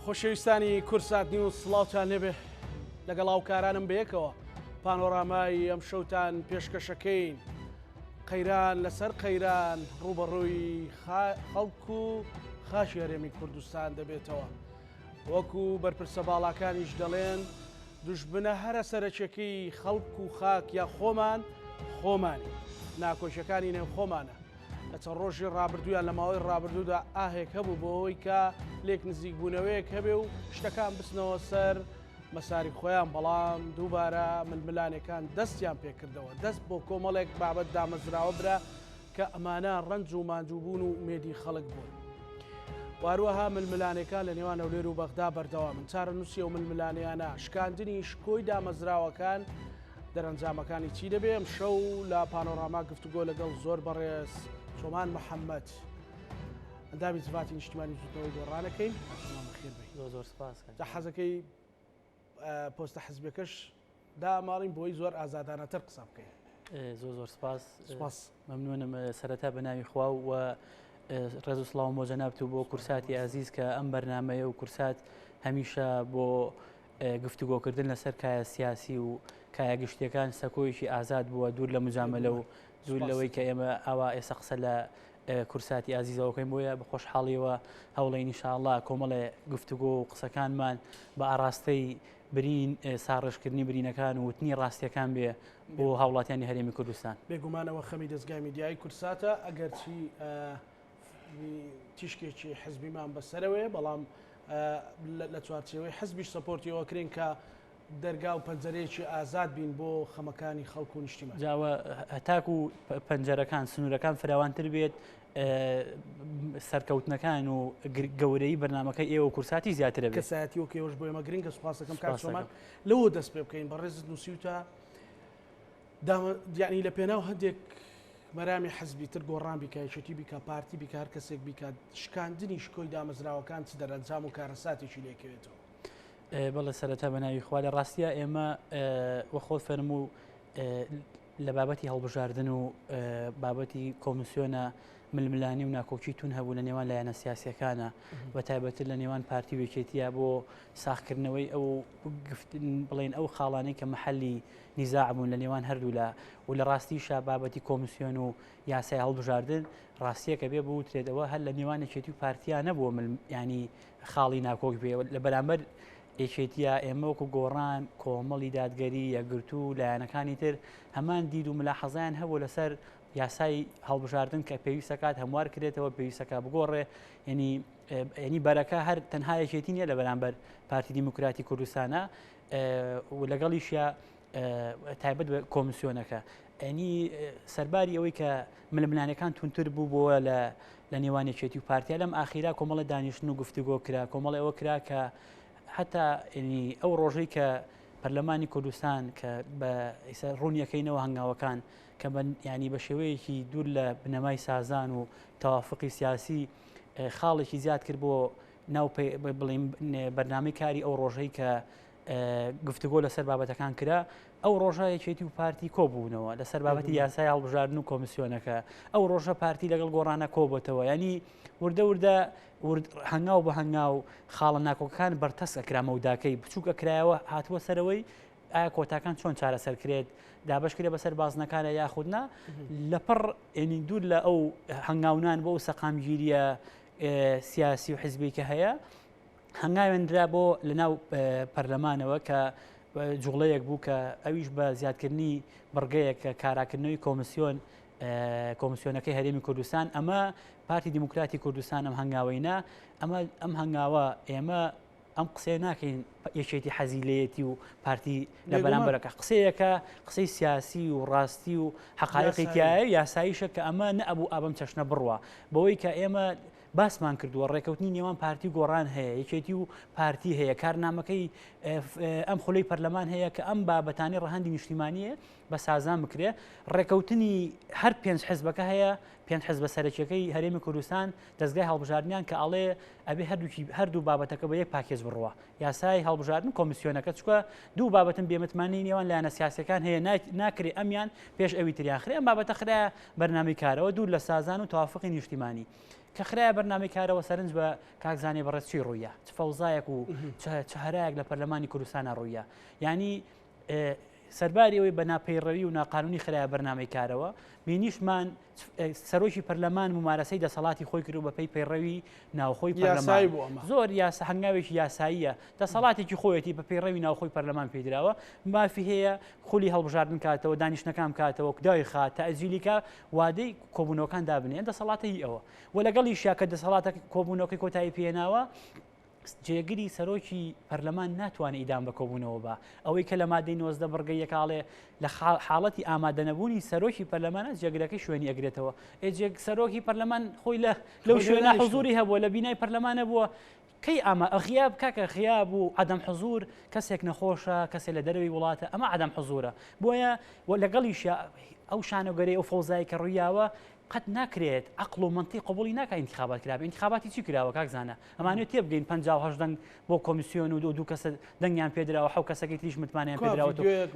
خۆشەویستانی کوردسات نیوز سڵاوتان لێبێ لەگەڵ هاوکارانم بەیەکەوە پانۆرامای ئەم شەوتان پێشکەشەکەین قەیران لەسەر قەیران ڕوبەڕووی خەڵک و خاکی هەرێمی کوردستان دەبێتەوە وەکو بەرپرسە باڵاکانیش دەڵێن دوژمنە هەرە سەرەکیەکەی خەڵک و خاک یا خۆمان خۆمانی ناکۆکیەکانی نێو خۆمانە. لە چەند ڕۆژی ڕابردوو یان لە ماوەی ڕابردوودا ئاهێک هەبوو بۆ ئەوەی کە لێک نزیکبوونەوەیەک هەبێ و شتەکان بچنەوە سەر مەساری خۆیان بەڵام دووبارە ململانێکان دەستیان پێکردەوە دەست بۆ کۆمەڵێک بابەت دامەزراوە برا کە ئەمانە ڕەنج و ماندووبوون و ئومێدی خەڵک بوون. واروەها ململانێکان لە نێوان هەولێر و بەغدا بەردەوامن چارەنووسی ئەو ململانێیانە شکاندنی شکۆی دامەزراوەکان دەرەنجامەکانی چی دەبێ ئەمشەو لە پانۆراما گفتوگۆ لەگەڵ زۆر بەڕێز چۆمان محەممەد ئەندامی جڤاتی نیشتیمانی بزوتنەوەی گۆڕانەکەین بەخێر بێی. زۆر زۆر سپاس. جا حەزەکەی پۆستە حزبەکەش داماڵین بۆی زۆر ئازادانەتر قسە بکەین. زۆر زۆر سپاس. سپاس. مەمنونم سەرەتا بە ناوی خوا و ڕێز و سڵاوم بۆ جەنابت و بۆ کورساتی ئازیز کە ئەم بەرنمەیە و کورسات هەمیشە بۆ گفتوگۆکردن لەسەر کایە سیاسی و کایە گشتیەکان سەکۆیەکی ئازاد بووە دوور لە مجاملە و دوور لەوەی کە ئێمە ئاوا ئێستا قسە لە کورساتی ئازیزەوەکەین بۆیە بە خۆشحاڵیەوە هەوڵێین ئینشاءاللە کۆمەڵێ گفتوگۆ و قسەکانمان بە ئاراستەی برین ساڕێژکردنی برینەکان و وتنی ڕاستیەکان بێ بۆ هاوڵاتیانی هەرێمی کوردستان. بێگومان ئەوە خەمی دەزگای میدیایی کوردساتە ئەگەرچی تیشکێکی حزبیمان بەسەرەوەیە بەڵام لە چوارچێوەی حزبیش support ی ئەوە کرێن کە دەرگا و پەنجەرەیەکی ئازاد بین بۆ خەمەکانی خەڵک و نیشتیمان. جاوە هەتاکو پەنجەرەکان سنوورەکان فراوانتر بێت سەرکەوتنەکان و گەورەی بەرنمەکە ئێوە کورساتی زیاترە بێت. کەسایەتی وەک ئێوەش بۆ ئێمە گرنگە سوپاسەکەم کاک چۆمان لەوە دەست پێ بکەین بەڕێزت نووسیوتە یانی لە پێناو هەندێک مەرامی حزبی تر گۆڕان بیکا یەکێتی بیکا پارتی بیکا هەر کەسێک بیکات شکاندنی شکۆی دامەزراوەکان چ دەرەنجام و کارەساتێکی لێکەوێتەوە؟ بەڵێ سەرەتا بە ناوی خوا لە ڕاستیا ئێمە وەخۆ فەرموو لە بابەتی هەڵبژاردن و بابەتی کۆمیسیۆنە ململانی و ناکۆکی تون هەبوو لە نێوان لایەنە سیاسەکانە بە تایبەتر لە نێوان پارتی و یەکێتیە بۆ ساخکردنەوەی ئەو بڵێن ئەو خاڵانەی کە محلی نیزاع بوون لە نێوان هەردوولا و لە ڕاستیشا بابەتی کۆمسیۆن و یاسای هەڵبژاردن ڕاستیەکە بێ بوترێت ئەوە هەر لە نێوان یەکێتی و پارتیا نەبووە مل ینی خاڵی ناکۆک بێ لە بەرامبەر یەکێتیە ئێمە وەکو گۆڕان کۆمەڵی دادگەری یەکگرتوو و لایەنەکانی تر هەمان دید و ملاحەزایان هەبوو لەسەر یاسای هەڵبژاردن کە پێویستەکات هەموار کرێتەوە پێویستەکە بگۆڕێ ینی ینی بەرەکە هەر تەنها یەکێتی نییە لە بەرامبەر پارتی دیموکراتی کوردستانە و لەگەڵیشیا تایبەت بە کۆمیسیۆنەکە ئەنی سەرباری ئەوەی کە ململانەکان تونتر بوو بۆ لە لە نێوان یەکێتی و پارتیا لەم ئاخیرا کۆمەڵە دانیشتن و گفتوگۆ کرا کۆمەڵی ئەوە کرا کە حتا ئەو ڕۆژەی کە پەرلەمانی کوردستان کە بە ڕوونیەکەینەوە هەنگاوەکان کە بە ینی بە شێوەیەکی دوور لە بنەمای سازان و تەوافقی سیاسی خاڵێکی زیاد کرد بۆ ناو بڵێین بەرنامەی کاری ئەو ڕۆژەی کە گفتوگۆ لەسەر بابەتەکان کرا ئەو ڕۆژە یەکێتی و پارتی کۆبوونەوە لەسەر بابەتی یاسای هەڵبژاردن و کۆمیسیۆنەکە ئەو ڕۆژە پارتی لەگەڵ گۆڕانە کۆبتەوە ینی وردە وردە هەنگاو بە هەنگاو خاڵە ناکۆکەکان بەرتەس ئەکرا مەوداکەی بچووک ئەکرایەوە هاتووە سەرەوەی ئایا کۆتاکان چۆن چارەسەر کرێت دابش کرێ بەسەر بازنەکانە یاخود نا لەپڕ ینی دوور لە ئەو هەنگاونان بۆ سەقامگیریە سیاسی و حزبی کە هەیە هەنگاوێنرا بۆ لەناو پەرلەمانەوە کە جوڵەیەک بوو کە ئەویش بە زیادکردنی بڕگەیەک کە کاراکردنەوەی کۆمسیۆن کۆمسیۆنەکەی هەرێمی کوردستان ئەمە پارتی دیموکراتی کوردستان ئەم هەنگاوەی نا ئەمە ئەم هەنگاوە ئێمە ئەم قسەیە ناکەین یەکێتی حەزی لێیەتی و پارتی لە بەرامبەرەکە قسەیەکە قسەی سیاسی و ڕاستی و حقایقی تایە یاساییشە کە ئەمە نەبوو ئابم چەشنە بڕوە بەوەی کە ئێمە باسمان کردووە ڕێکەوتنی نێوان پارتی و گۆڕان هەیە یەکێتی و پارتی هەیە کارنامەکەی ئەم خولەی پەرلەمان هەیە کە ئەم بابەتانی ڕەهەندی نیشتیمانیە بە سازان بکرێ ڕێکەوتنی هەر پێنج حزبەکە هەیە پێنج حزبە سەرەکیەکەی هەرێمی کوردستان دەزگای هەڵبژاردنیان کە ئەڵێ ئەبێ هەردووکی هەردوو بابەتەکە بە یەک package بڕوا یاسای هەڵبژاردن کۆمیسیۆنەکە چکە دوو بابەتن بێمتمانەی نێوان لایەنە سیاسەکان هەیە ناکرێ ئەمیان پێش ئەوی تریان خرێ ئەم بابەتە خرایە بەرنامەی کارەوە دوور لە سازان و توافقی نیشتیمانی. کە خرایە بەرنامەی کارەوە سەرنج بە کاک زانێ بەڕێز چی ڕوویە چ فەوزایەک و چ هەرایەک لە پەرلەمانی کوردستانە ڕوویە یعنی سەرباری ئەوەی بە ناپەیڕەوی و ناقانونی خرایە بەرنامەی کارەوە بینیشمان سەرۆکی پەرلەمان ممارەسەی دەسەڵاتی خۆی کرد و بەپێی پەیڕەوی ناوخۆی پەرلەمان زۆر یاسا هەنگاوێکی یاساییە دەسەڵاتێکی خۆیەتی بە پەیڕەوی ناوخۆی پەرلەمان پێدراوە مافی هەیە خولی هەڵبژاردن کاتەوە دانیشتنەکان کاتەوە دای خا تەئجیلیکا وادەی کۆبوونەوەکان دابنێن دەسەڵاتە هی ئەوە و لەگەڵیشیا کە دەسەڵاتە کۆبوونەوەکەی کۆتایی پێناوە جێگری سەرۆکی پەرلەمان ناتوانێت ئیدام بە کۆبوونەوە بە ئەوەی کە لە مادەی 19 بڕگە یەکاڵێ لە حاڵەتی ئامادەنەبوونی سەرۆکی پەرلەمانە جێگرەکەی شوێنی ئەگرێتەوە ئێ جێگ سەرۆکی پەرلەمان خۆی لە لەو شوێنە حزوری هەبووە لە بینای پەرلەمانە بووە کەی ئەمە غیاب کاکە غیاب و عدم حضور کەسێک نەخۆشە کەسێ لە دەرەوەی وڵاتە ئەمە عدم حضورە بۆیە و لەگەڵیشە ئەو شانۆگەری ئەو فەوزای کە ڕوویاوە قەت ناکرێت عقل و منطق قبولی ناکە انتخابات کرابێ انتخاباتی چی کراوە کاک زانە ئەمانێت تێبگەین 58 دەنگ بۆ کۆمیسیۆن و دوو کەسە دەنگیان پێدراوە حەو کەسەکەی تریش متمانەیان پێدراوە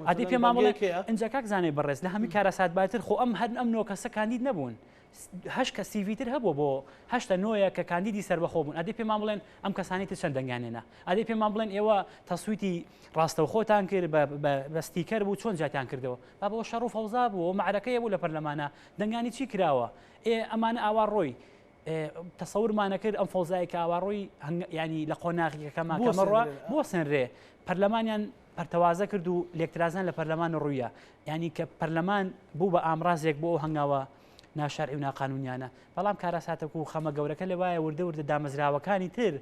ئەدی پێمان بڵێ ئینجا کاک زانای بەڕێز لە هەمووی کارەساتبارتر خۆ ئەم هەر ئەم نۆ کەسە کاندید نەبوون هەشت کەس سیڤی تر هەبووە بۆ هەشتە نۆیە کە کاندیدی سەربەخۆ بوون ئەدەی پێمان بڵێن ئەم کەسانی تر چەند دەنگیان هێنا ئەدەی پێمان بڵێن ئێوە تەسویتی ڕاستەوخۆتان کرد بە ستیکەر بوو چۆن جیاتان کردەوە بابە ئەوە شەڕ و فەوزا بوو ئەوە مەعرەکەیە بوو لە پەرلەمانە دەنگانی چی کراوە ئێ ئەمانە ئاوا ڕۆی تەسەورمانە کرد ئەم فەوزای کە ئاوا ڕۆی ینی لە قۆناغیەکەمان کەمەڕە بۆ سنرێ پەرلەمانیان پەرتەوازە کرد و لێکترازان لە پەرلەمان ڕوویە ینی کە پەرلەمان بوو بە ئامرازێک بۆ ئەو هەنگاوە ناشەرعی و ناقانونیانە بەڵام کارەساتەک و خەمە گەورەکە لەوایە وردە وردە دامەزراوەکانی تر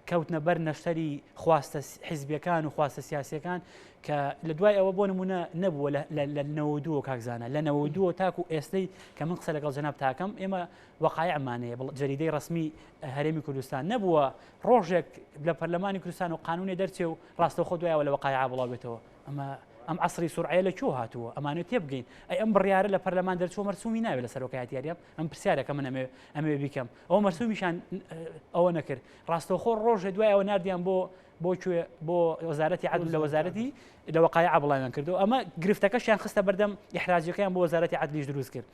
کەوتنە بەر نەشتەری خواستە حیزبیەکان و خواستە سیاسیەکان کە لە دوای ئەوە بۆ نمونە نەبووە لە 92 کاکزانە لە 92 تاکو ئێستەی کە من قسە لەگەڵ جەناب تاکەم ئێمە وەقایعمانەیە جەریدەی ڕسمی هەرێمی کوردستان نەبووە ڕۆژێک لە پەرلەمانی کوردستان و قانونێ دەرچێ و ڕاستەوخۆ دوایەوە لە وەقایع بڵاو بێتەوە ئەمە ئەم عەسری سورعەیە لە کوێ هاتووە ئەمانەوێت تێبگەین ئەی ئەم بڕیارە لە پەرلەمان دەرچووە مەرسومی ناوێت لە سەرۆکایەتی هەرێم ئەم پرسیارەکە من ئەمێ ئەمێ بیکەم ئەو مەرسومیشان ئەوە نەکرد ڕاستەوخۆ ڕۆژێ دوای ئەوە نردیان بۆ بۆ کوێ بۆ وەزارەتی عەدل لە وەزارەتی لە وەقایع بڵاویان کردو ئەمە گرفتەکەشیان خستە بەردەم ئیحراجەکەیان بۆ وەزارەتی عەدلیش دروست کرد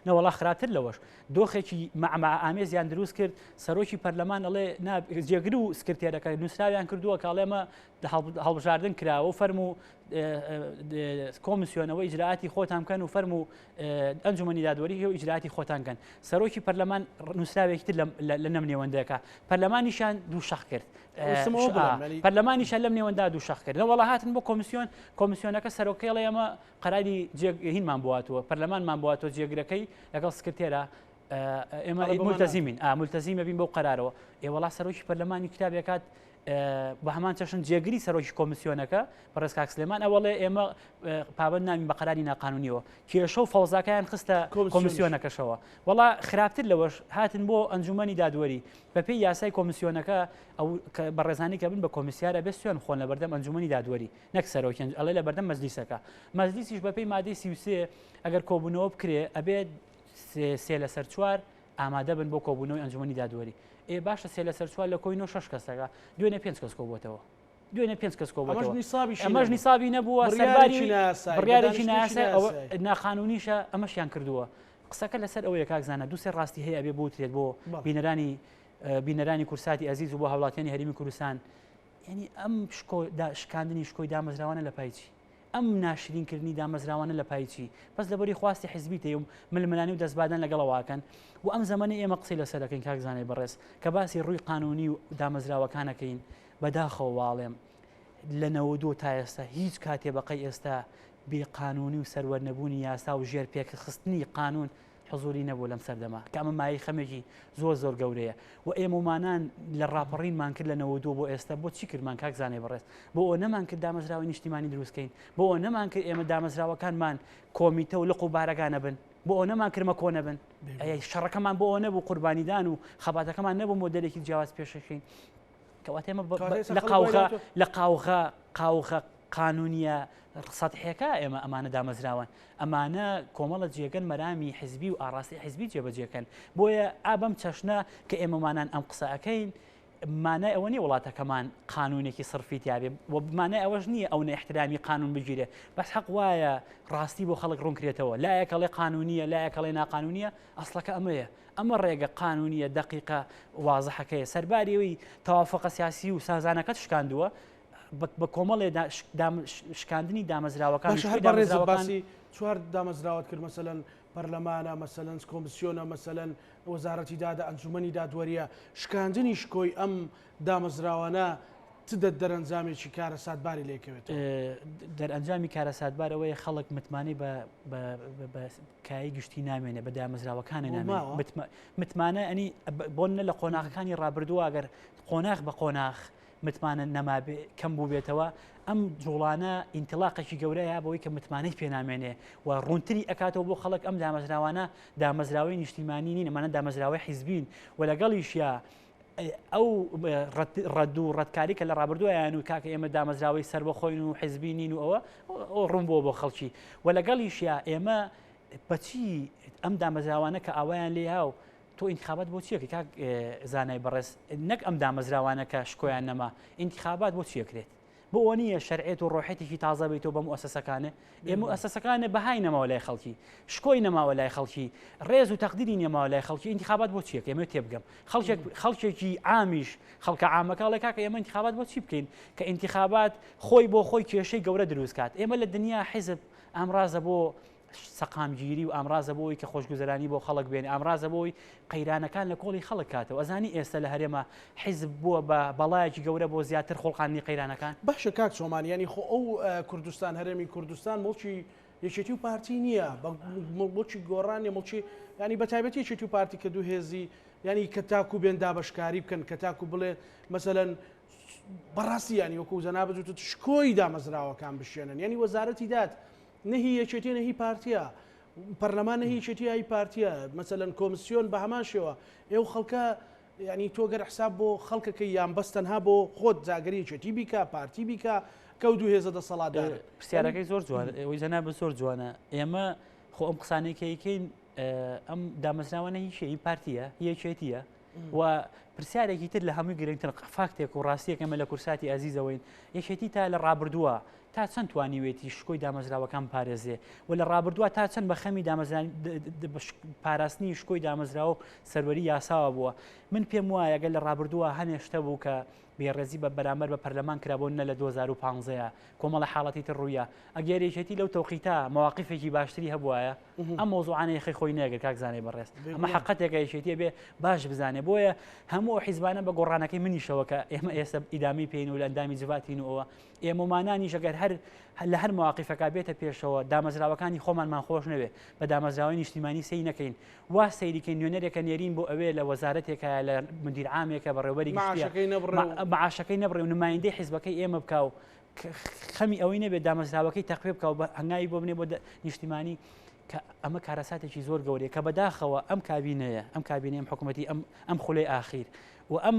نەوەڵا خراپتر لەوەش دۆخێکی مەعمەعە ئامێزیان دروست کرد سەرۆکی پەرلەمان ئەڵێ نا جێگر و سکرتێرەکە نووسراویان کردووە کە ئەڵێ ئەمە هەڵبژاردن کراوە و فەرموو کۆمیسیۆنەوە ئیجرائاتی خۆتان بکەن و فەرموو ئەنجومەنی دادوەری و ئیجرائاتی خۆتان کەن سەرۆکی پەرلەمان نووسراوێکی تر لە نەم نێوەندەکە پەرلەمانیشان دوو شەق کرد پەرلەمانیشان لەم نێوەندا دوو شەق کرد لەوەڵا هاتن بۆ کۆمیسیۆن کۆمیسیۆنەکە سەرۆکەی ئەمە قەراری جێگ هینمان بۆ هاتووە پەرلەمانمان بۆ هاتووە جێگرەکەی لەگەڵ سکرتێرە ئێمە ملتەزیمین ملتەزیمە بین بەو قەرارەوە ئێ وەڵا سەرۆکی پەرلەمانی کتابێکات بە هەمان چەشن جێگری سەرۆکی کۆمیسیۆنەکە بەڕێز کاک سلێمان ئەوەڵێ ئێمە پابند نابین بە قەراری ناقانونیەوە کێشە و فەوزاکەیان خستە کۆمیسیۆنەکەشەوە وەڵا خراپتر لەوەش هاتن بۆ ئەنجومەنی دادوەری بەپێی یاسای کۆمیسیۆنەکە ئەو بەڕێزانی کە بن بە کۆمیسیارە بێ سوێن خۆن لە بەردەم ئەنجومەنی دادوەری نەک سەرۆکی ئەڵێ لە بەردەم مەجلیسەکە مەجلیسیش بەپێی مادەی 33 ئەگەر کۆبوونەوە بکرێ ئەبێت سێ لەسەر چوار ئامادە بن بۆ کۆبوونەوەی ئەنجومەنی دادوەری ئێ باشە سێ لەسەر چوار لە کۆی نۆ شەش کەسەکە دوێنێ پێنج کەس کۆبووەتەوە دوێنێ پێنج کەس کۆبووەتەوە ئەمەش نیسابی نەبووە سەرباری بڕیارێکی نایاسایی ئەوە ناقانونیشە ئەمەشیان کردووە قسەکە لەسەر ئەوەیە کاک زانا دوو سێ ڕاستی هەیە ئەبێ بوترێت بۆ بینەرانی بینەرانی کورساتی ئەزیز و بۆ هاوڵاتیانی هەرێمی کوردستان یانی ئەم شکۆ دا شکاندنی شکۆی دامەزراوانە لە پای چی؟ ئەم ناشرین کردنی دامەزراوانە لە پای چی؟ بەس لەبەری خواستی حزبی تێ و ململانێ و دەستبادان لەگەڵ ئەوەکەن و ئەم زەمەنەی ئێمە قسەی لەسەر دەکەین کاک زانای بەڕێز کە باسی ڕووی قانونی و دامەزراوەکان ئەکەین بەداخەوە واڵێم لە 92 تا ئێستا هیچ کاتێ بەقەی ئێستا بێ قانونی و سەروەر نەبوونی یاسا و ژێر پێکخستنی قانون حزوری نەبوو لەم سەردەمە کە ئەمە مایەی خەمێکی زۆر زۆر گەورەیە و ئێمەمانان لە ڕاپەڕینمان کرد لە 92 بۆ ئێستا بۆ چی کردمان کاک زانای بەڕێز بۆ ئەوە نەمان کرد دامەزراوەی نیشتیمانی دروستکەین بۆ ئەوە نەمان کرد ئێمە دامەزراوەکانمان کۆمیتە و لق و بارەگا نەبن بۆ ئەوە نەمان کرد مەکۆ نەبن ئەی شەڕەکەمان بۆ ئەوە نەبوو قوربانیدان و خەباتەکەمان نەبوو مۆدێلێکی جیاواز پێشەکەین کەواتە ئێمە لە قاوغە لە قاوغە قاوغە قانونیە سەتحەکە ئێمە ئەمانە دامەزراوەن ئەمانە کۆمەڵە جێگەن مەرامی حزبی و ئاراستەی حزبی جێبەجێکەن بۆیە ئابەم چەشنە کە ئێمەمانان ئەم قسە ئەەکەین. مانای ئەوە نیە وڵاتەکەمان قانونێکی سڕفی تیابێ و مانای ئەوەش نییە ئەو ئیحترامی قانون بگیرێ بەس حەق وایە ڕاستی بۆ خەڵک ڕوونکرێتەوە لایەکەڵێ قانونیە لایەکەڵێ ناقانونیە ئەسڵەکە ئەمەیە ئەمە ڕێگە قانونیە دقیقە وازحەکەیە سەرباریەوەی تەوافقە سیاسی و سازانەکەت شکاندووە بە کۆمەڵێ شکاندنی دامەزراوەکان هەر دامەزراوەکانی چوار دامەزراوەت کرد مەسەلەن پەرلەمانە مەسەلەن کۆمسیۆنە مەسەلەن وەزارەتی دادە ئەنجومەنی دادوەریە شکاندنی شکۆی ئەم دامەزراوانە چ دەرەنجامێکی کارەساتباری لێکەوێتەوە؟ دەرئەنجامی کارەساتبار ئەوەیە خەڵک متمانەی بە کایەی گشتی نامێنێ بە دامەزراوەکانی نامێنێ متمانە ئەنی بۆن لە قۆناغەکانی ڕابردووە گەر قۆناغ بە قۆناغ متمانە نەمابێ کەم بووبێتەوە ئەم جوڵانە ئینتلاقێکی گەورەیە بۆی کە متمانەی پێنامێنێ و ڕوونتری ئەکاتەوە بۆ خەڵک ئەم دامەزراوانە دامەزراوەی نیشتیمانی نین ئەمانە دامەزراوەی حیزبین و لەگەڵیشیا ئەو ڕەد و ڕەتکاری کە لە ڕابردوویان و کاکە ئێمە دامەزراوەی سەربەخۆین و حزبی نین و ئەوە ڕوون بووە بۆ خەڵکی و لەگەڵیشیا ئێمە بەچی ئەم دامەزراوانە کە ئاوایان لێ و تۆ ئینتخابات بۆ چیەکەی کاک زانای بەڕێز نەک ئەم دامەزراوانە کە شکۆیان نەما ئینتخابات بۆ چیەکرێت بۆ ئەوە نییە شەرعێت و ڕۆحێتێکی تازە بیتەوە بە موئەسەسەکانێ ئێ موئەسەسەکانێ بەهای نەماوە لای خەڵکی شکۆی نەماوە لای خەڵکی ڕێز و تەقدیری نەماوە لای خەڵکی ئینتخابات بۆ چیەکە ئێمە تێبگەم خەڵکێک خەڵکێکی عامیش خەڵکە عامەکە ئەڵێ کاکە ئێمە ئینتخابات بۆ چی بکەین کە ئینتخابات خۆی بۆ خۆی کێشەی گەورە دروست کات ئێمە لە دنیا حیزب ئامرازە بۆ سەقامگیری و ئامرازە بۆ ئەوەی کە خۆشگوزەرانی بۆ خەڵک بێنێ، ئامرازە بۆ ئەوەی قەیرانەکان لە کۆڵی خەڵک کاتەوە. ئەزانی ئێستە لە هەرێما حیزب بووە بە بەڵایەکی گەورە بۆ زیاتر خوڵقاندنی قەیرانەکان؟ باشە کاک چۆمان یانی خۆ ئەو کوردستان هەرێمی کوردستان موڵکی یەکێتی و پارتی نییە موڵکی گۆڕان نیە موڵکی ینی بە تایبەتی یەکێتی و پارتی کە دوو هێزی ینی کە تاکو بێن دابەشکاری بکەن کە تاکو بڵێ مەسەلەن بەڕاستی ینی وەکو جەنابت وتت شکۆی دامەزراوەکان بشێنن ینی وەزارەتی داد نە هی یەکێتیە نە هی پارتیە پەرلەمان نە هی یەکێتیە هی پارتیە مەسەلەن کۆمسیۆن بە هەمان شێوە ئێو خەڵکە یعنی تۆ گەر حساب بۆ خەڵکەکەی یان بەس تەنها بۆ خۆت جاگەری یەکێتی بیکە پارتی بیکە کەو دوو هێزە دەسەڵاتدارن پرسیارەکەی زۆر جوان ئەوەی جەنابت زۆر جوانە ئێمە خۆ ئەم قسانەی کە یکەین ئەم دامەزراوانە هیچ هی پارتیە یەکێتیە و پرسیارێکی تر لە هەمووی گرنگتر فاکتێک و ڕاستیەک ئێمە لە کورساتی ئازیزەوەین یەکێتی تا لە ڕابردووە تا چەند توانیوێتی شکۆی دامەزراوەکان پارێزێ و لە ڕابردووە تا چەند بە خەمی پاراستنی شکۆی دامەزراوە و سەروەری یاساوە بووە من پێم وایە گەل لە ڕابردووە هەنێ شتە بوو کە بێڕێزی بە بەرامبەر بە پەرلەمان کرا بۆ نە لە 2015 کۆمەڵە حاڵەتی تر ڕوویە ئەگەر یەکێتی لەو تەوقیتە مەواقیفێکی باشتری هەبوایە ئەم مەوزوعانە یەخەی خۆی نەگرت کاک زانای بەڕێز ئەمە حەقەتێکە یەکێتیە بێ باش بزانێ بۆیە هەموو ئەو حیزبانە بە گۆڕانەکەی منیشەوە کە ئێمە ئێستا ئیدامی پێین و لە ئەندامی جڤاتین و ئەوە ئێمەمانانیش ئەگەر هەر لە هەر مواقفەکە بێتە پێشەوە دامەزراوەکانی خۆمانمان خۆش نەوێ بە دامەزراوەی نیشتیمانی سەی نەکەین وا سەیریکەین نوێنەرێکە نێرین بۆ ئەوێ لە وەزارەتێکە لە مدیر عامێکە بەڕێوبەری معاشەکەی نەبڕێ و نمایندەی حیزبەکەی ئێمە بکا و خەمی ئەوەی نەبێت دامەزراوەکەی تەقوێ بکە و هەنگاوی بۆ بنێ بۆ نیشتیمانی کە ئەمە کارەساتێکی زۆر گەورەیە کە بەداخەوە ئەم کابینەیە ئەم کابینەی ئەم حکوومەتی ئەم ئەم خولەی ئاخیر و ئەم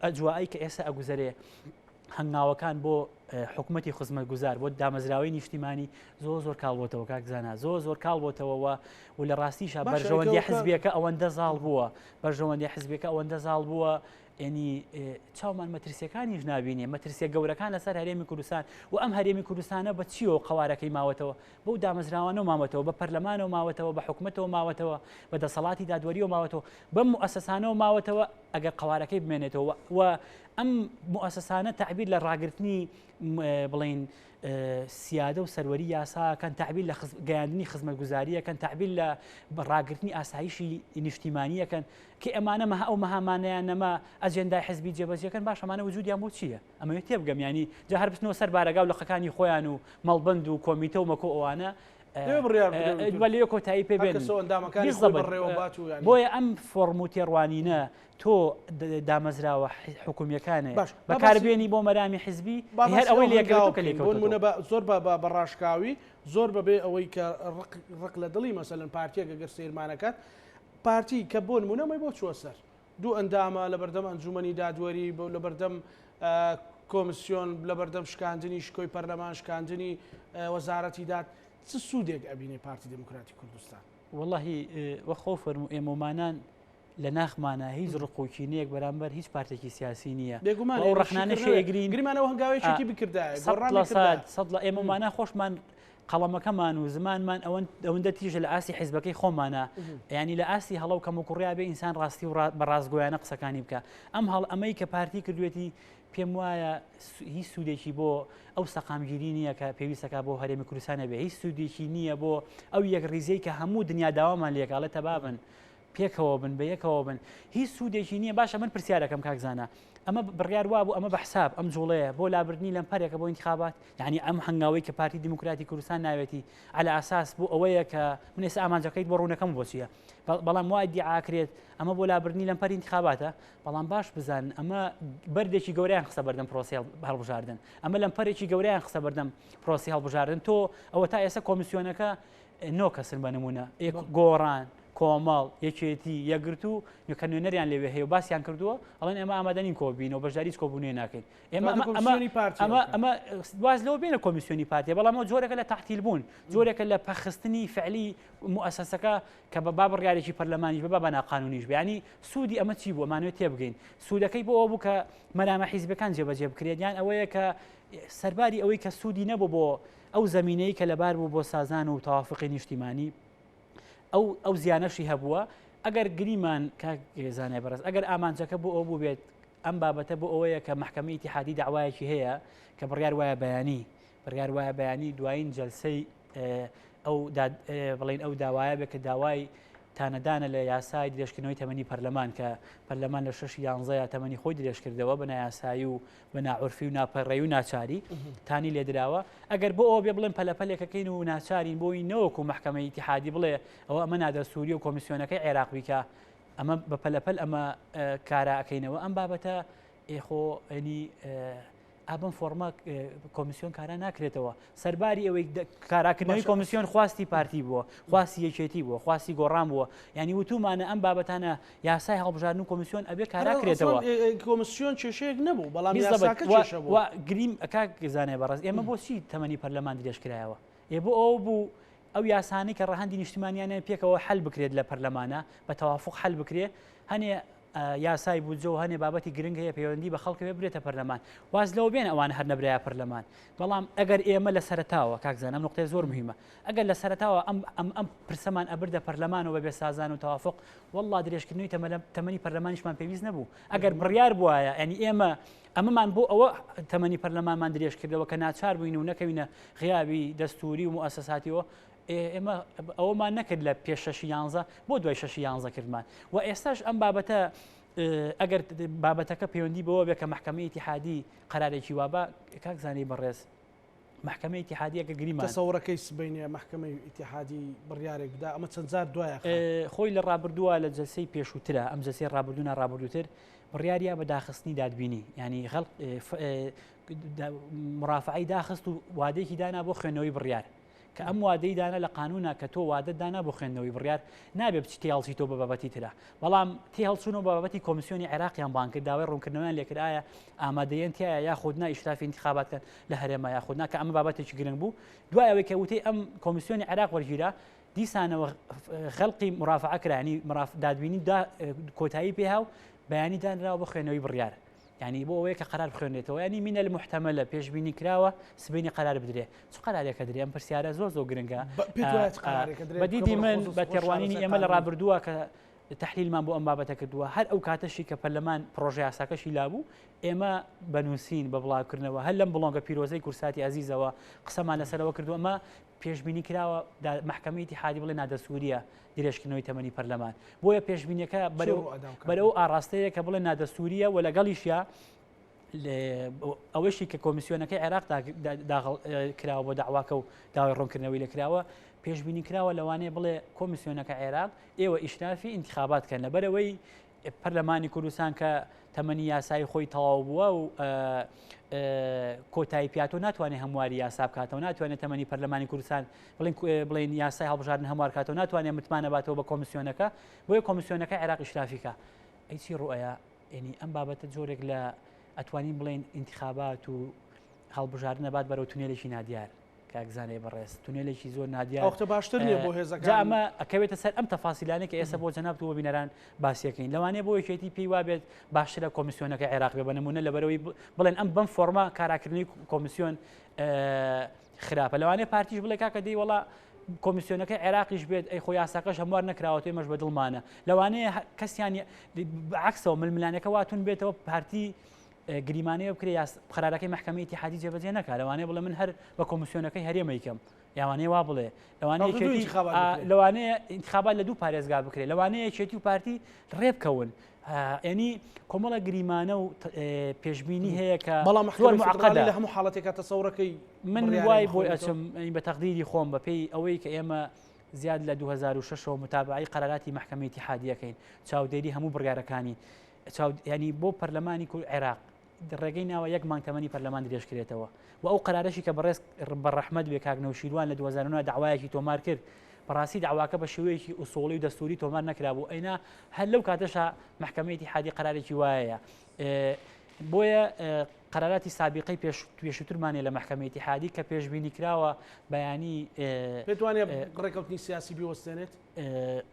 ئەجوایی کە ئێستا ئەگوزەرێ هەنگاوەکان بۆ حکوومەتی خزمەتگوزار بۆ دامەزراوەی نیشتیمانی زۆر زۆر کاڵ بۆتەوە کاک زانا زۆر زۆر کاڵ بۆتەوەەوە و لە ڕاستیشا بەرژەوەندی حزبیەکە ئەوەندە زاڵ بووە بەرژەوەندی حزبەکە ئەوەندە زاڵ بووە یەنی چاومان مەترسیەکانیش نابینێ مەترسیە گەورەکان لەسەر هەرێمی کوردستان و ئەم هەرێمی کوردستانە بە چیەوە قەوارەکەی ماوەتەوە بەو دامەزراوانەوە ماوەتەوە بە پەرلەمانەوە ماوەتەوە بە حکومەتەوە ماوەتەوە بە دەسەڵاتی دادوەریەوە ماوەتەوە بەم موئەسەسانەوە ماوەتەوە ئەگەر قەوارەکەی بمێنێتەوە و ئەم موئەسەسانە تەعبیر لە ڕاگرتنی بڵین سیادە و سەروەری یاساکەن تەعبیر لە گەیاندنی خزمەتگوزاریەکەن تەعبیر لە ڕاگرتنی ئاسایشی نیشتیمانیەکەن کە ئەمانە مەها ئەو مەهامانەیان نەما ئەجێندای حزبی جێبەجێکەن باش ئەمانە وجودیان بۆ چییە ئەمەوێت تێبگەم ینی جا هەر بچنەوە سەر بارەگا و لقەکانی خۆیان و مەڵبەند و کۆمیتە و مەکۆ ئەوانە لێ کۆتایی پێ بێن بۆیە ئەم فۆرم و تێڕوانینە تۆ دامەزراوە حکومیەکانێ بەکاربێنی بۆ مەرامی حزبی هەر ئەوەی لێکەوتو کە لێکەوتو زۆر بە ڕاشکاوی زۆر بەبێ ئەوەی کە ڕق لە دڵی مەسەلەن پارتیەکە گەر سەیرمانەکات پارتی کە بۆ نموونە ئەمەی بۆ چووە سەر دوو ئەندامە لەبەردەم ئەنجومەنی دادوەری لەبەردەم کۆمسیۆن لەبەردەم شکاندنی شکۆی پەرلەمان شکاندنی وەزارەتی داد چ سوودێک ئەبینێ پارتی دێموکراتی کوردستان؟ وەڵاهی وەک خۆ فەرموو ئێمەمانان. لە ناخمانە هیچ ڕق و کینەیەک بەرامبەر هیچ پارتێکی سیاسی نییە. بێگومان ئەو ڕەخنانەشی ئەگرین گریمانەوە هەنگاوێکی بکردایە سەد لە ئێمەمانە خۆشمان قەڵەمەکەمان و زمانمان ئەوەندە تیژە لە ئاستی حیزبەکەی خۆمانە ینی لە ئاستی هەڵە و کەموکوڕیا بێ ئینسان ڕاستی و بە ڕاستگۆیانە قسەکانی بکە ئەم هەڵ ئەمەی کە پارتی کردوێتی پێم وایە هیچ سوودێکی بۆ ئەو سەقامگیری نییە کە پێویستەکە بۆ هەرێمی کوردستان هەبێ هیچ سوودێکی نییە بۆ ئەو یەکڕیزیەی کە هەموو دنیا داوامان لێکاڵێت تەبابن پێکەوە بن بە یەکەوە بن هیچ سوودێکی نییە باشە من پرسیارەکەم کاک زانا ئەمە بڕیار وابوو ئەمە بە حساب ئەم جوڵەیە بۆ لابردنی لەمپەرێکە بۆ ئینتخابات یعنی ئەم هەنگاوەی کە پارتی دیموکراتی کوردستان ناوێتی على ئاساس بۆ ئەوەیە کە من ئێستا ئامانجەکەیت بۆ ڕوونەکەم بۆچیە بەڵام وا ئیدیعاکرێت ئەمە بۆ لابردنی لەمپەری ئینتخاباتە بەڵام باش بزانن ئەمە بەردێکی گەورەیان خستە بەردەم پرۆسی هەڵبژاردن ئەمە لەمپەرێکی گەورەیان خستە بەردەم پرۆسی هەڵبژاردن تۆ ئەوە تا ئێستا کۆمیسیۆنەکە نۆ کەسن بە نمونە گۆڕان کۆمەڵ یەکێتی یەکگرتوو کە نوێنەریان لەوێ هەیە و باسیان کردووە ئەڵێن ئێمە ئامادە نین کۆبینەوە بەشداری هیچ کۆبوونەوەی ناکەین ئێمە ئەمە ئەمە واز لەوە بێنە کۆمیسیۆنی پارتیە بەڵام ئەو جۆرێکە لە تەعتیل بوون جۆرێکە لە پەخستنی فعلی موئەسەسەکە کە بە با بڕیارێکی پەرلەمانیش بە با ناقانونیش بێ ینی سوودی ئەمە چی بوو ئەمانەوێت تێبگەین سوودەکەی بۆ ئەوە بوو کە مەرامە حیزبەکان جێبەجێ بکرێت یان ئەوەیە کە سەرباری ئەوەی کە سوودی نەبوو بۆ ئەو زەمینەی کە لەبار بوو بۆ سازان و تەوافقی نیشتیمانی ئەو ئەو زیانەشی هەبووە ئەگەر گریمان کاک زانای بەڕێز ئەگەر ئامانجەکە بۆ ئەو بوو بێت ئەم بابەتە بۆ ئەوەیە کە مەحکەمەی ئیتیحادی داوایەکی هەیە کە بڕیار وایە بەیانی بڕیار وایە بەیانی دوایین جەلسەی ئەو بڵین ئەو داوایە بێ کە داوای تانەدانە لە یاسای درێژکردنەوەی تەمەنی پەرلەمان کە پەرلەمان لە شەش یانزەیە تەمەنی خۆی درێژکردەوە بە نایاسایی و بە ناعورفی و ناپەڕەی و ناچاری تانی لێدراوە ئەگەر بۆ ئەوە بێ بڵێن پەلەپەلێکەکەین و ناچارین بۆی نەوەکو مەحکەمەی ئیتیحادی بڵێ ئەوە ئەمە نادەستووری و کۆمیسیۆنەکەی عێراق بیکە ئەمە بە پەلەپەل ئەمە کارا ئەکەینەوە ئەم بابەتە ئێخۆ ئەنی ئابم فۆرمە کۆمیسیۆن کارا ناکرێتەوە سەرباری ئەوەی کاراکردنەوەی کۆمیسیۆن خواستی پارتی بووە خواستی یەکێتی بووە خواستی گۆڕان بووە ینی وتومانە ئەم بابەتانە یاسای هەڵبژاردن و کۆمیسیۆن ئەبێ کاراکرێتەوە کۆمیسیۆن کێشەیەک نەبوو بەڵام گریم کاک زانای بەڕێز ئێمە بۆچی تەمەنی پەرلەمان درێژکرایەوە ئێ بۆ ئەو بوو ئەو یاسانەی کە ڕەهەندی نیشتمانیانیان پێکەوە حل بکرێت لە پەرلەمانە بە تەوافق حل بکرێ هەنێ یاسای بودجە و هەنێ بابەتی گرنگ هەیە پەیوەندی بە خەڵکەوە برێتە پەرلەمان واز لەوە بێن ئەوان هەر نەبرایە پەرلەمان بەڵام ئەگەر ئێمە لە سەرەتاوە کاک زانا ئەم نقطەیە زۆر مهمە ئەگەر لە سەرەتاوە ئەم ئەم ئەم پرسەمان ئەبردە پەرلەمان و بەبێ سازان و تەوافق والله درێژکردنەوەی تەمەنی پەرلەمانیشمان پێویست نەبوو ئەگەر بڕیار بوایە ینی ئێمە ئەمەمان بۆ ئەوە تەمەنی پەرلەمانمان درێژ کردەوە کە ناچار بووین و نەکەوینە غیابی دەستوری و موئەسەساتیەوە ئێمە ئەوەمان نەکرد لە پێش شەشی یانزە بۆ دوای شەشی یانزە کردمان و ئێستاش ئەم بابەتە ئەگەر بابەتەکە پەیوەندی بەوە بێ کە مەحکەمەی ئیتیحادی قەرارێکی وابا کاک زانەی بەڕێز مەحکەمەی ئیتیحادی ئەگەر گریمان تەسەوڕەکەی سبەینێ مەحکەمەی ئیتیحادی بڕیارێک بدا ئەمە چەند جار دوایە خۆی لە ڕابردووە لە جەلسەی پێشووترە ئەم جەلسەی ڕابردوو نا ڕابردووتر بڕیاریا بە داخستنی دادبینی ینی غەڵ مرافعی داخست و وادەیەکی دانا بۆ خوێندنەوەی بڕیار کە ئەم وادەی دانا لە قانونا کە تۆ وادەت دانا بۆ خوێندنەوەی بڕیار نابێ بچی تێهەڵچیتەوە بە بابەتی ترا بەڵام تێهەڵچوونەوە بە بابەتی کۆمیسیۆنی عێراقیان بانگ کرد داوای ڕوونکردنەوەیان لێکرد ئایا ئامادەیەن تیایە یاخود نا ئیشرافی ئینتخابات کەن لە هەرێمە یاخود نا کە ئەمە بابەتێکی گرنگ بوو دوای ئەوەی کە وتەی ئەم کۆمیسیۆنی عێراق وەرگیرا دیسانەوە خەڵقی مرافعە کرا ینی دادبینی کۆتایی پێها و بەیانی دانراوە بۆ خوێندنەوەی بڕیار یانی بۆ ئەوەیە کە قەرار بخوێنرێتەوە یانی مینە المحتملە پێشبینی کراوە سبەینێ قەرار بدرێ چ قەرارێکە درێ ئەم پرسیارە زۆر زۆر گرنگە بە دیدی من بە تێڕوانینی ئێمە لە ڕابردووە کە تحلیلمان بۆ ئەم بابەتە کردووە هەر ئەو کاتەشی کە پەرلەمان پرۆژە یاساکەشی لابوو ئێمە بە نووسین بە بڵاوکردنەوە هەر لەم بڵۆنگە پیرۆزەی کورساتی ئازیزەوە قسەمان لەسەرەوە کردو ئەمە پێشبینی کراوە مەحکەمەی ئیتیحادی بڵێ نادەستوریە درێژکردنەوەی تەمەنی پەرلەمان بۆیە پێشبینیەکە بەرەو ئاڕاستەیە کە بڵێ نادەستوریە و لەگەڵیشیا ئەوەشی کە کۆمیسیۆنەکەی عێراق داخڵ کراوە بۆ داواکە و داوای ڕوونکردنەوەی لەکراوە پێشبینی کراوە لەوانەیە بڵێ کۆمیسیۆنەکە عێراق ئێوە ئیشرافی ئینتخابات کەن لەبەرەوەی پەرلەمانی کوردستان کە تەمەنی یاسایی خۆی تەواو بووە و کۆتایی پیاتۆ ناتوانێت هەمواری یاسا بکاتەوە ناتوانێت تەمەنی پەرلەمانی کوردستان بڵین بڵین یاسای هەڵبژاردن هەموار کاتەوە ناتوانێت متمانە باتەوە بە کۆمیسیۆنەکە بۆیە کۆمیسیۆنەکە عێراق ئیشرافیکە ئەی چی ڕوئەیە ینی ئەم بابەتە جۆرێک لە ئەتوانین بڵین ئینتخابات و هەڵبژاردنە بات بەرەو تونێلێکی نادیار. کاک زانای بەڕێز تونێلێکی زۆر نادیار ئەوختە باشتر نییە بۆ هێزەکان جا ئەمە ئەکەوێتە سەر ئەم تەفاسیلانەی کە ئێستا بۆ جەنابت و بۆ بینەران باسیەکەین لەوانەیە بۆ یەکێتی پێی وابێت باشترە کۆمیسیۆنەکە عێراق بێ بە نمونە لەبەرەوەی بڵێن ئەم بەم فۆرمە کاراکردنی کۆمیسیۆن خراپە لەوانەیە پارتیش بڵێ کاکە دەی وەڵا کۆمیسیۆنەکە عێراقیش بێت ئەی خۆ یاساکەش هەموار نەکراوەتەوە ئێمەش بە دڵمانە لەوانەیە کەسیان عکسەوە ململانەکە واتون بێتەوە پارتی گریمانەیە بکرێ یاس قەرارەکەی مەحکەمەی ئیتیحادی جێبەجێ نەکا لەوانەیە بڵێ من هەر بە کۆمیسیۆنەکەی هەرێم ئەیکەم یاوانەیە وا بڵێ لەوانەیە یەکێتی لەوانەیە ئینتخابات لە دوو پارێزگا بکرێ لەوانەیە یەکێتی و پارتی ڕێبکەون ینی کۆمەڵە گریمانە و پێشبینی هەیە کە بەڵام زۆر معقدە لە هەموو حاڵەتێکا تەسەورەکەی من وای بۆی ئەچم بە تەقدیری خۆم بەپێی ئەوەی کە ئێمە زیاد لە 2006 متابعی قەراراتی مەحکەمەی ئیتیحادیەکەین چاودێری هەموو بڕیارەکانی چاو ینی بۆ پەرلەمانی کور عێراق ڕێگەی ناوە یەک مانگ تەمەنی پەرلەمان درێژ کرێتەوە و ئەو قەرارەشی کە بەڕێز بە ڕەحمەت بێ کاک نەوشیروان لە 2009 داوایەکی تۆمار کرد بەڕاستی داواکە بە شێوەیەکی ئوسوڵی و دەستوری تۆمار نەکرابوو ئەینا هەر لەو کاتەشا مەحکەمەی ئیتیحادی قەرارێکی وایە بۆیە قەراراتی سابقەی پێش پێشووترمانە لە مەحکەمەی ئیتیحادی کە پێشبینی کراوە بەیانی پێتوانێت ڕێکەوتنی سیاسی بیوەستێنێت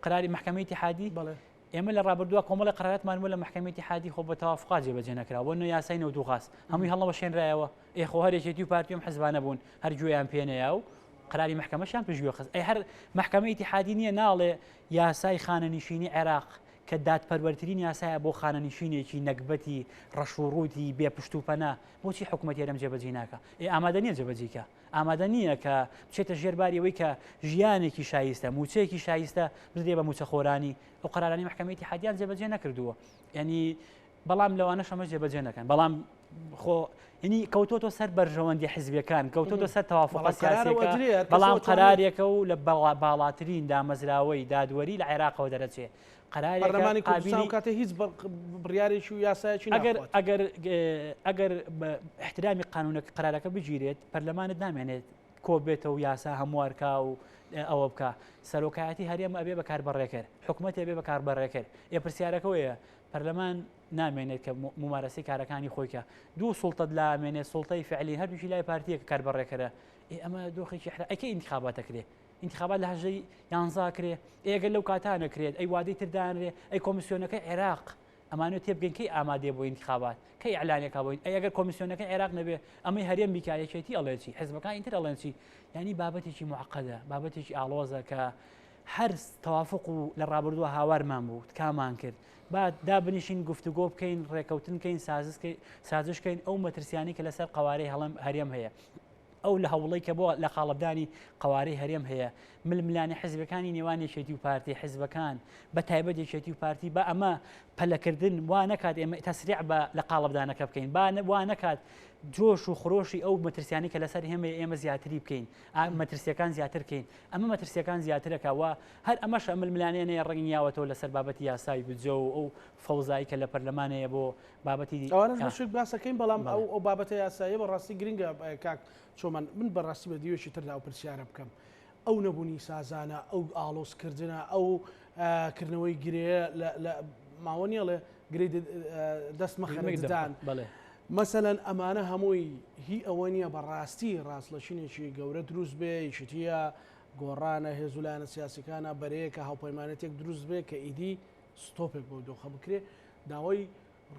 قراری مەحکەمەی ئیتیحادی بەڵێ ئێمە لە ڕابردووە کۆمەڵی قەراراتمان بوو لە مەحکەمەی ئیتیحادی خۆ بە تەوافقات جێبەجێ نەکرا بۆ نە یاسای نەوت و غاز هەمووی هەڵەوەشێنرایەوە ئێ خۆ هەر یەکێتی و پارتی و حزبانە بوون هەر گوێیان پێ نەیا و قەراری مەحکەمەشیان پشتگوێ خست ئەی هەر مەحکەمەی ئیتیحادی نییە ناڵێ یاسای خانەنشینی عێراق کە دادپەروەرترین یاسایە بۆ خانەنشینێکی نەگبەتی ڕەش و ڕووتی بێ پشت و پەنا بۆچی حکوومەت هەرێم جێبەجێی ناکا ئێ ئامادە نییە جێبەجێی کا ئامادە نییە کە بچێتە ژێر باری ئەوەی کە ژیانێکی شایستە، مووچەیەکی شایستە بدرێ بە مووچەخۆرانی، ئەو قەرارانەی مەحکەمەی ئیتیحادیان جێبەجێ نەکردووە. یانی بەڵام لەوانەش ئەمە جێبەجێ نەکەن. بەڵام خۆ یعنی کەوتۆتۆ سەر بەرژەوەندی حزبیەکان، کەوتۆتۆ سەر تەوافقە سیاسیەکە، بەڵام قەرارێکە و لە باڵاترین دامەزراوەی دادوەری لە عێراقەوە دەرەچێ. پەرلەمانی کوردستان ئەو کاتە هیچ بڕیارێکی و یاسایەکی ئەگەر ئەگەر ئەگەر بە احترامی قانونەکە قرارەکە بگیرێت پەرلەمانت نامێنێت کۆ بێتەوە یاسا هەموارکا و ئەوە بکە سەرۆکایەتی هەرێم ئەبێ بەکار بەڕێکەر حکوومەت ئەبێ بەکار بەڕێکەر ئێ پرسیارەکەوەیە پەرلەمان نامێنێت کە ممارەسی کارەکانی خۆیکە دوو سوڵتەت لامێنێت سوڵتەی فعلی هەردووکی لای پارتیەکە کار بەڕێکەرە ئێ ئەمە دۆخێکی حرا ئەکەی انتخاباتەکرێ ئینتخابات لە هەژدەی یانزە ئەکرێ، ئەی ئەگەر لەو کاتە نەکرێت، ئەی وادەی تر دانرێ، ئەی کۆمیسیۆنەکەی عێراق ئەمانەوێت تێبگەین کەی ئامادەیە بۆ ئینتخابات، کەی ئیعلانێکا بۆ ئەی ئەگەر کۆمیسیۆنەکەی عێراق نەبێ ئەمەی هەرێم بیکا یەکێتی ئەڵێ چی، حزبەکانی تر ئەڵێن چی، یانی بابەتێکی موعەقەدە، بابەتێکی ئاڵۆزە کە هەر تەوافق و لە ڕابردووە هاوارمان بوو، تکامان کرد با دابنیشین گفتوگۆ بکەین، ڕێکەوتن کەین، سازش کەین ئەو مەترسیانەی کە لەسەر قەوارەی هەرێم هەیە. ئەو لە هەوڵەی کە بۆ لە قاڵبدانی قەوارەی هەرێم هەیە، ململانێ حزبەکانی نێوان یەکێتی و پارتی، حزبەکان بە تایبەت یەکێتی و پارتی با ئەمە پەلەکردن وا نەکات ئێمە تەسریع بە لە قاڵبدانەکە بکەین، با وا نەکات جۆش و خرۆشی ئەو مەترسیانەی کە لەسەر ئێمەیە ئێمە زیاتری بکەین، مەترسیەکان زیاتر کەین، ئەمە مەترسیەکان زیاترەکە و هەر ئەمەشە ململانێ ڕەنگیاوەتەوە لەسەر بابەتی یاسای بودجە و ئەو فەوزایی کە لە پەرلەمانەیە بۆ بابەتی ئەوانەش بەشێک باسەکەین بەڵام ئەو ئەو بابەتە یاساییە بەڕاستی گرنگە کاک چۆمان من بەڕاستی بە دیوێکی تردا ئەو پرسیارە بکەم ئەو نەبوونی سازانە ئەو ئاڵۆزکردنە ئەو کردنەوەی گرێ لە ماوە نیڵێ گرێ دەست مەخەرەدان بەڵێ مەسەلەن ئەمانە هەمووی هی ئەوە نییە بەڕاستی ڕاستلەشینێکی گەورە دروست بێ یشتیە گۆڕانە هێز و لایەنە سیاسەکانە بەرەیەکە هاوپەیمانێتێک دروست بێ کە ئیدی ستۆپێک بەو دۆخە بکرێ داوای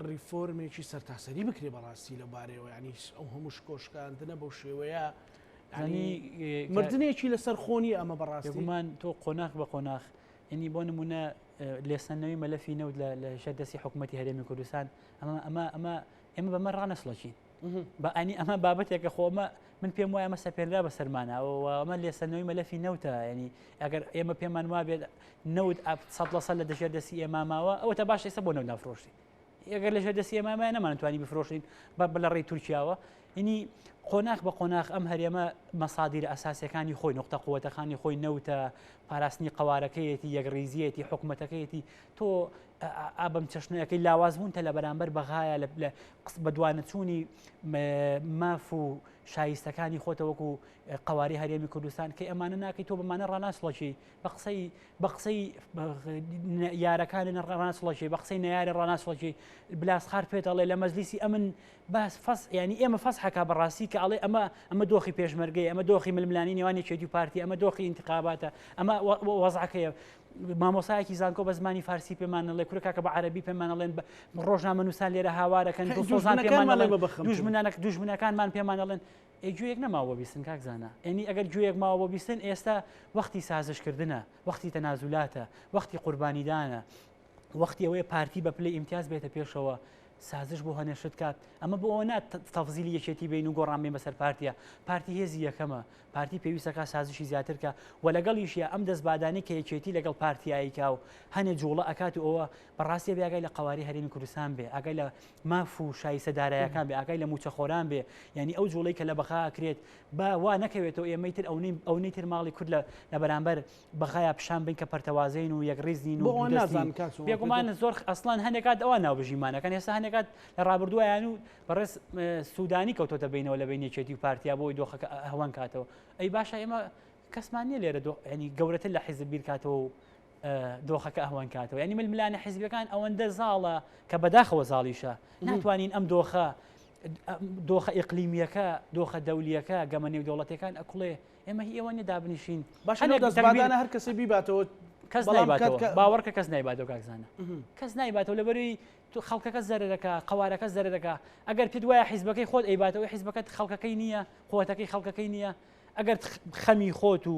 ڕیفۆرمێکی سەرتاسەری بکرێ بەڕاستی لە بارەیەوە ینی ئەو هەموو شکۆشکاندنە بەو شێوەیە ینی مردنێکی لەسەر خۆنی ئەمە بەڕاستیمان تۆ قۆناخ بە قۆناخ ینی بۆ نمونە لێسەندنەوەی مەلەفی نەوت لە ژێر دەستی حکوومەتتی هەرێمی کوردستان ئەمە ئەمە ئەمە ئێمە بەمە ڕانەسڵەکین بە ئەنی ئەمە بابەتێکە خۆ ئەمە من پێم وایە ئەمە سەپێنرا بە سەرمانە و ئەمە لێسەندنەوەی مەلەفی نەوتە ینی ئەگەر ئێمە پێمان وابێت نەوت سەد لە سەد لە دەژێر دەستی ئێمە ماوە ئەوە تا باش ئێستا بۆ نەوت نافرۆشین ئەگەر لەژێر دەستی ئێمە مایە نەمانتوانی بفرۆشین بە لە ڕێی تورکیاوە ینی قۆناخ بە قۆناخ ئەم هەرێمە مەسادیرە ئەساسەکانی خۆی نقطە قوتەکانی خۆی نەوتە پاراستنی قەوارەکەیەتی یەکڕیزیەتی حکوومەتەکەیەتی تۆ ئا بەم چەشنەکەی لاوازبوونتە لە بەرامبەر بەغایە لە بەدوانەچوونی ماف و شایستەکانی خۆتە وەکو قواری هەرێمی کوردستان کە ئەمانە ناکەی تۆ بەمانە ڕناسڵەکی بە قسەی بە قسەی یارەکانی ڕناسڵەکی بە قسەی نەیاری ڕناسڵەکی بلاسخار پێت ئەڵێ لە مەجلیسی ئەمن باس فەس ینی ئێمە فەس تەرحەکا بەڕاستی کە ئەڵێ ئەمە ئەمە دۆخی پێشمەرگەیە ئەمە دۆخی ململانی نێوان یەکێتی و پارتی ئەمە دۆخی ئینتخاباتە ئەمە وەزعەکەیە مامۆسایەکی زانکۆ بە زمانی فارسی پێمان نەڵێ کورە کاکە بە عەرەبی پێمان ئەڵێن ڕۆژنامەنووسان لێرە هاوارەکەن دڵسۆزان پێمان ئەڵێن دوژمنانەک دوژمنەکانمان پێمان ئەڵێن ئێ گوێیەک نەماوە بۆ بیستن کاک زانا ئێنی ئەگەر گوێیەک ماوە بۆ بیستن ئێستا وەختی سازشکردنە وەختی تەنازولاتە وەختی قوربانیدانە وەختی ئەوەیە پارتی بە پلەی ئیمتیاز بێتە پێشەوە سازش بۆ هەنێ شت کات ئەمە بۆ ئەوە نا تەفزیلی یەکێتی بین و گۆڕان بین بەسەر پارتیە پارتی هێزی یەکەمە پارتی پێویستەکە سازشی زیاتر کە و لەگەڵیشە ئەم دەستبادانی کە یەکێتی لەگەڵ پارتی ئایکا و هەنێ جوڵە ئەکات و ئەوە بەڕاستی بێ ئاگای لە قەواری هەرێمی کوردستان بێ ئاگای لە ماف و شایستە دارایەکان بێ ئاگای لە موچەخۆران بێ یعنی ئەو جوڵەی کە لە بەغا ئەکرێت با وا نەکەوێتەوە ئێمەی تر ئەونەی ئەونەی تر ماڵی کورد لە لە بەرامبەر بەغایا پیشان بین کە پەرتەوازەین و یەکڕیز نین و بۆ ئەوان دوو دەست نین نازانن کاک سۆمان بێگومان زۆر ئەسڵەن هەنێک کات ئەوان ناوبژیمانەکەن ئێستا هەنێک کات لە ڕابردووایان و بەڕێز سوودانی کەوتۆتە بینەوە لە بین یەکێتی و پارتیا بۆی دۆخەکە هەوان کاتەوە ئەی باشە ئێمە کەسمان نییە لێرە دۆ ینی گەورەتر لە حیزب بیرکاتەوە و دۆخەکە ئەهوەن کاتەوە ینی ململانێ حیزبەکان ئەوەندە زاڵە کە بەداخەوە زاڵیشە ناتوانین ئەم دۆخە دۆخە ئیقلیمیەکە دۆخە دەولیەکە گەمە نێودەوڵەتەکان ئەکوڵێ ئێمە هی ئەوە نیە دابنیشین باشە لەو دەستبادانە هەر کەسێ بیباتەوە کەس نایباتەوە باوەڕکە کەس نایباتەوە کاکزانە کەس نایباتەوە لەبەروی خەڵکەکە زەرەکە قوارەکە زەرەکە ئەگەر پێت وایە حیزبەکەی خۆت ئەیباتەوە حیزبەکەت خەڵکەکەی نییە قوتەکەی خەڵکەکەی نییە ئەگەر خەمی خۆت و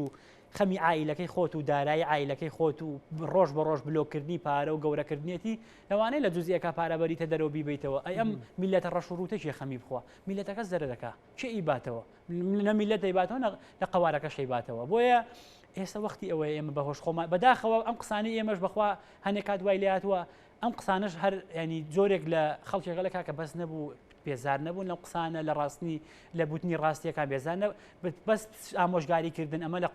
خەمی عائیلەکەی خۆت و دارایی عائیلەکەی خۆت و ڕۆژ بە ڕۆژ بلۆککردنی پارە و گەورەکردنیەتی لەوانەیە لە جزئیەکە پارە بەریتە دەرەوە بیبەیتەوە ئەی ئەم میللەتە ڕەش و ڕووتە کێ خەمی بخوا میللەتەکە زەرەرەکا کێ ئیباتەوە نە میللەت دەیباتەوە نە لە قەوارەکەش ئەیباتەوە بۆیە ئێستا وەختی ئەوەیە ئێمە بەهۆش خۆمان بەداخەوە ئەم قسانەی ئێمەش بەخوا هەنێک کات وای لێهاتووە ئەم قسانەش هەر ینی جۆرێک لە خەڵکێکە لە کاکە بەس نەبوو بێزار نەبوون لەم قسانە لە ڕاستنی لە بوتنی ڕاستیەکان بێزار بەس ئامۆژگاری کردن ئەمە لە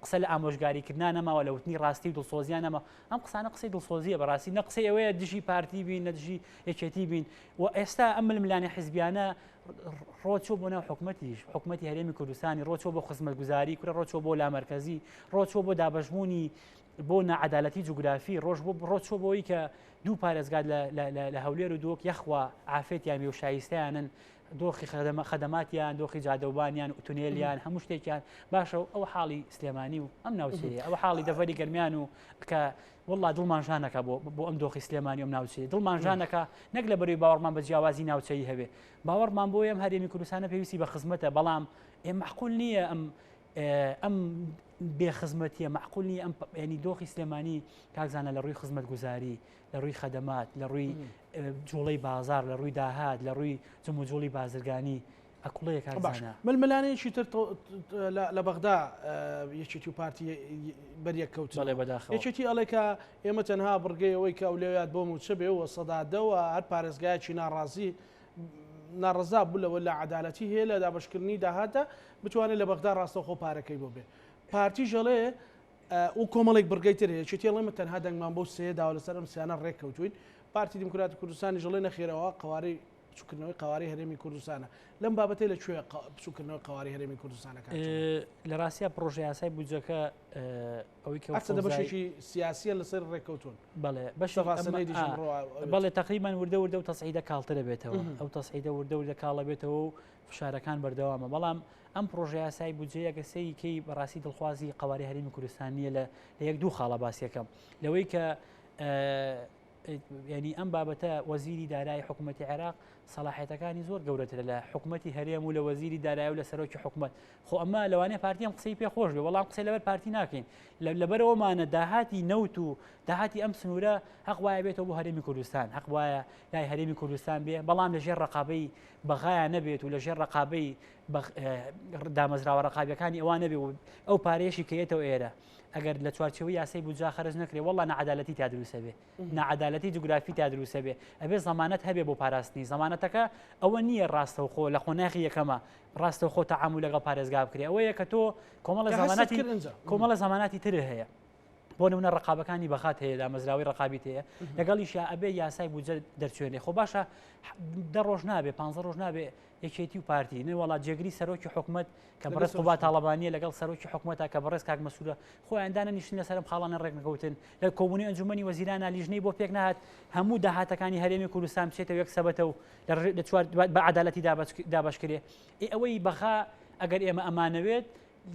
قسە لە ئامۆژگاری کردنا نەماوە لە وتنی ڕاستی و دڵسۆزیان نەما ئەم قسانە قسەی دڵسۆزیە بەڕاستی نە قسەی ئەوەیە دژی پارتی بین نە دژی یەکێتی بین و ئێستا ئەم ململانێ حزبیانە ڕۆچۆ بۆ ناو حکومەتیش حکومەتی هەرێمی کوردستانی ڕۆچۆ بۆ خزمەتگوزاری کورە ڕۆچۆ بۆ لامەرکەزی ڕۆچۆ بۆ دابەشبوونی بۆ ناعەدالەتی جوگرافی ڕۆژ بۆ ڕۆچووە بۆی کە دوو پارێزگات لە هەولێر و دۆک یەخوا عافێتیان بێ و شایستەیانن دۆخی خەدەماتیان دۆخی جادەوبانیان ئوتونێلیان هەموو شتێکیان باشە و ئەو حاڵی سلێمانی و ئەم ناوچەیە ئەو حاڵی دەڤەری گەرمیان و کە والله دڵمان ژانەکە بۆ بۆ ئەم دۆخی سلێمانی ئەم ناوچەیە دڵمان ژانەکە نەک لە بەروی باوەڕمان بە جیاوازی ناوچەیی هەبێ باوەڕمان بۆ ئەم هەرێمی کوردستانە پێویستی بە خزمەتە بەڵام ئێ معقول نییە ئەم ئەم بێ خزمەتیە مەعقول نیە ئەم ینی دۆخی سلێمانی کاک زانا لە ڕووی خزمەتگوزاری لە ڕووی خەدەمات لە ڕووی جوڵەی بازار لە ڕووی داهات لە ڕووی جموجوڵی بازرگانی ئەکوڵەیە کاک باش زانا. ململانێیەکی تر لە بەغدا یەکێتی و پارتی بەریەک کەوتنەوە. بەڵێ بەداخەوە. یەکێتی ئەڵێ کە ئێمە تەنها بڕگەی ئەوەی کە ئەولەویات بۆ مووچە بێ و 10% و هەر پارێزگایەکی ناڕازی ناڕەزا بوو لەوە لاعەدالەتی هەیە لە دابەشکردنی داهاتدا بتوانێت لە بەغدا ڕاستەوخۆ پارەکەی بۆ بێ. پارتیش ئەڵێ و کۆمەڵێک بڕگەی تر هەیە، یەکێتی ئەڵێ ئێمە تەنها دەنگمان بەو سێیە داوە لەسەر ئەم سیانە ڕێککەوتووین، پارتی دیموکراتی کوردستانیش ئەڵێ نەخێر ئەوە قەوارەی بچووکردنەوەی قەوارەی هەرێمی کوردستانە. لەم بابەتەی لە کوێ بچووکردنەوەی قەوارەی هەرێمی کوردستانە کاک جەمال؟ لە ڕاستیا پڕۆژە یاسای بودجەکە ئەوەی کە هەرچەندە بەشێکی سیاسیە لەسەر ڕێککەوتون. بەڵێ بەشێک بەڵێ تقریبان وردە وردە و تەسعیدە کاڵترە بێتەوە ئەو تەسعیدە وردە وردە کاڵە بێتەوە و فشارەکان بەردەوامە بەڵام ئەم پرۆژە یاسای بودجەیە گە سەیری کەی بەڕاستی دڵخوازی قواری هەرێمی کوردستان نییە لە یەک دوو خاڵە باسیەکەم لەوەی کە ینی ئەم بابەتە وەزیری دارایی حکوومەتتی عێراق سەلاحێتەکانی زۆر گەورەترە لە حکوومەتتی هەرێم و لە وەزیری دارایی و لە سەرۆکی حکوومەت خۆ ئەمە لەوانەیە پارتی ئەم قسەی پێ خۆش بێ بەڵام قسەی لەبەر پارتی ناکەین لەبەرەوەمانە داهاتی نەوت و داهاتی ئەم سنوورە هەق وایە بێتەوە بۆ هەرێمی کوردستان هەق وایە لای هەرێمی کوردستان بێ بەڵام لەژێر ڕقابەی بەغایا نەبێت و لەژێر ڕقابەی دامەزراوە ڕقابەکانی ئەوان نەبێ و ئەو پارەیەشی کە یەتەوە ئێرە ئەگەر لە چوارچێوەی یاسای بودجا خەرج نەکرێ وەڵا نەعەدالەتی تا دروستە بێ ناعەدالەتی جوگرافی تا دروستە بێ ئەبێ زەمانەت هەبێ بۆ پاراستنی زەمانەتەکە ئەوە نییە ڕاستەوخۆ لە قۆناغی یەکەمە ڕاستەوخۆ تەعامول لەگەڵ پارێزگا بکرێ ئەوەیە کە تۆ کۆمەڵە زەمانەتی کۆمەڵە زەماناتی تر هەیە. بۆ نمونە ڕقابەکانی بەغات هەیە دامەزراوەی ڕقابیت هەیە لەگەڵیشیا ئەبێ یاسای بودجە دەرچێنێ خۆ باشە دە ڕۆژ نابێ پ ڕۆژ نابێ یەکێتی و پارتی نەوەڵا جێگری سەرۆکی حکومت کە بەڕێز قوبا تاڵەبانیە لەگەڵ سەرۆکی حکومەتە کە بەڕێز کاک مەسوورە خۆیان دانەنیشتن لەسەرم خاڵانە ڕێک نەکەوتن لە کۆبوونی ئەنجومەنی وەزیرانە لیژنەی بۆ پێک نهات هەموو داهاتەکانی هەرێمی کوردستان بچێتەوە یەک سەبەتە و لە چوار بە عەدالەتی دابەشکرێ ئێ ئەوەی بەغا ئەگەر ئێمە ئەمانەوێت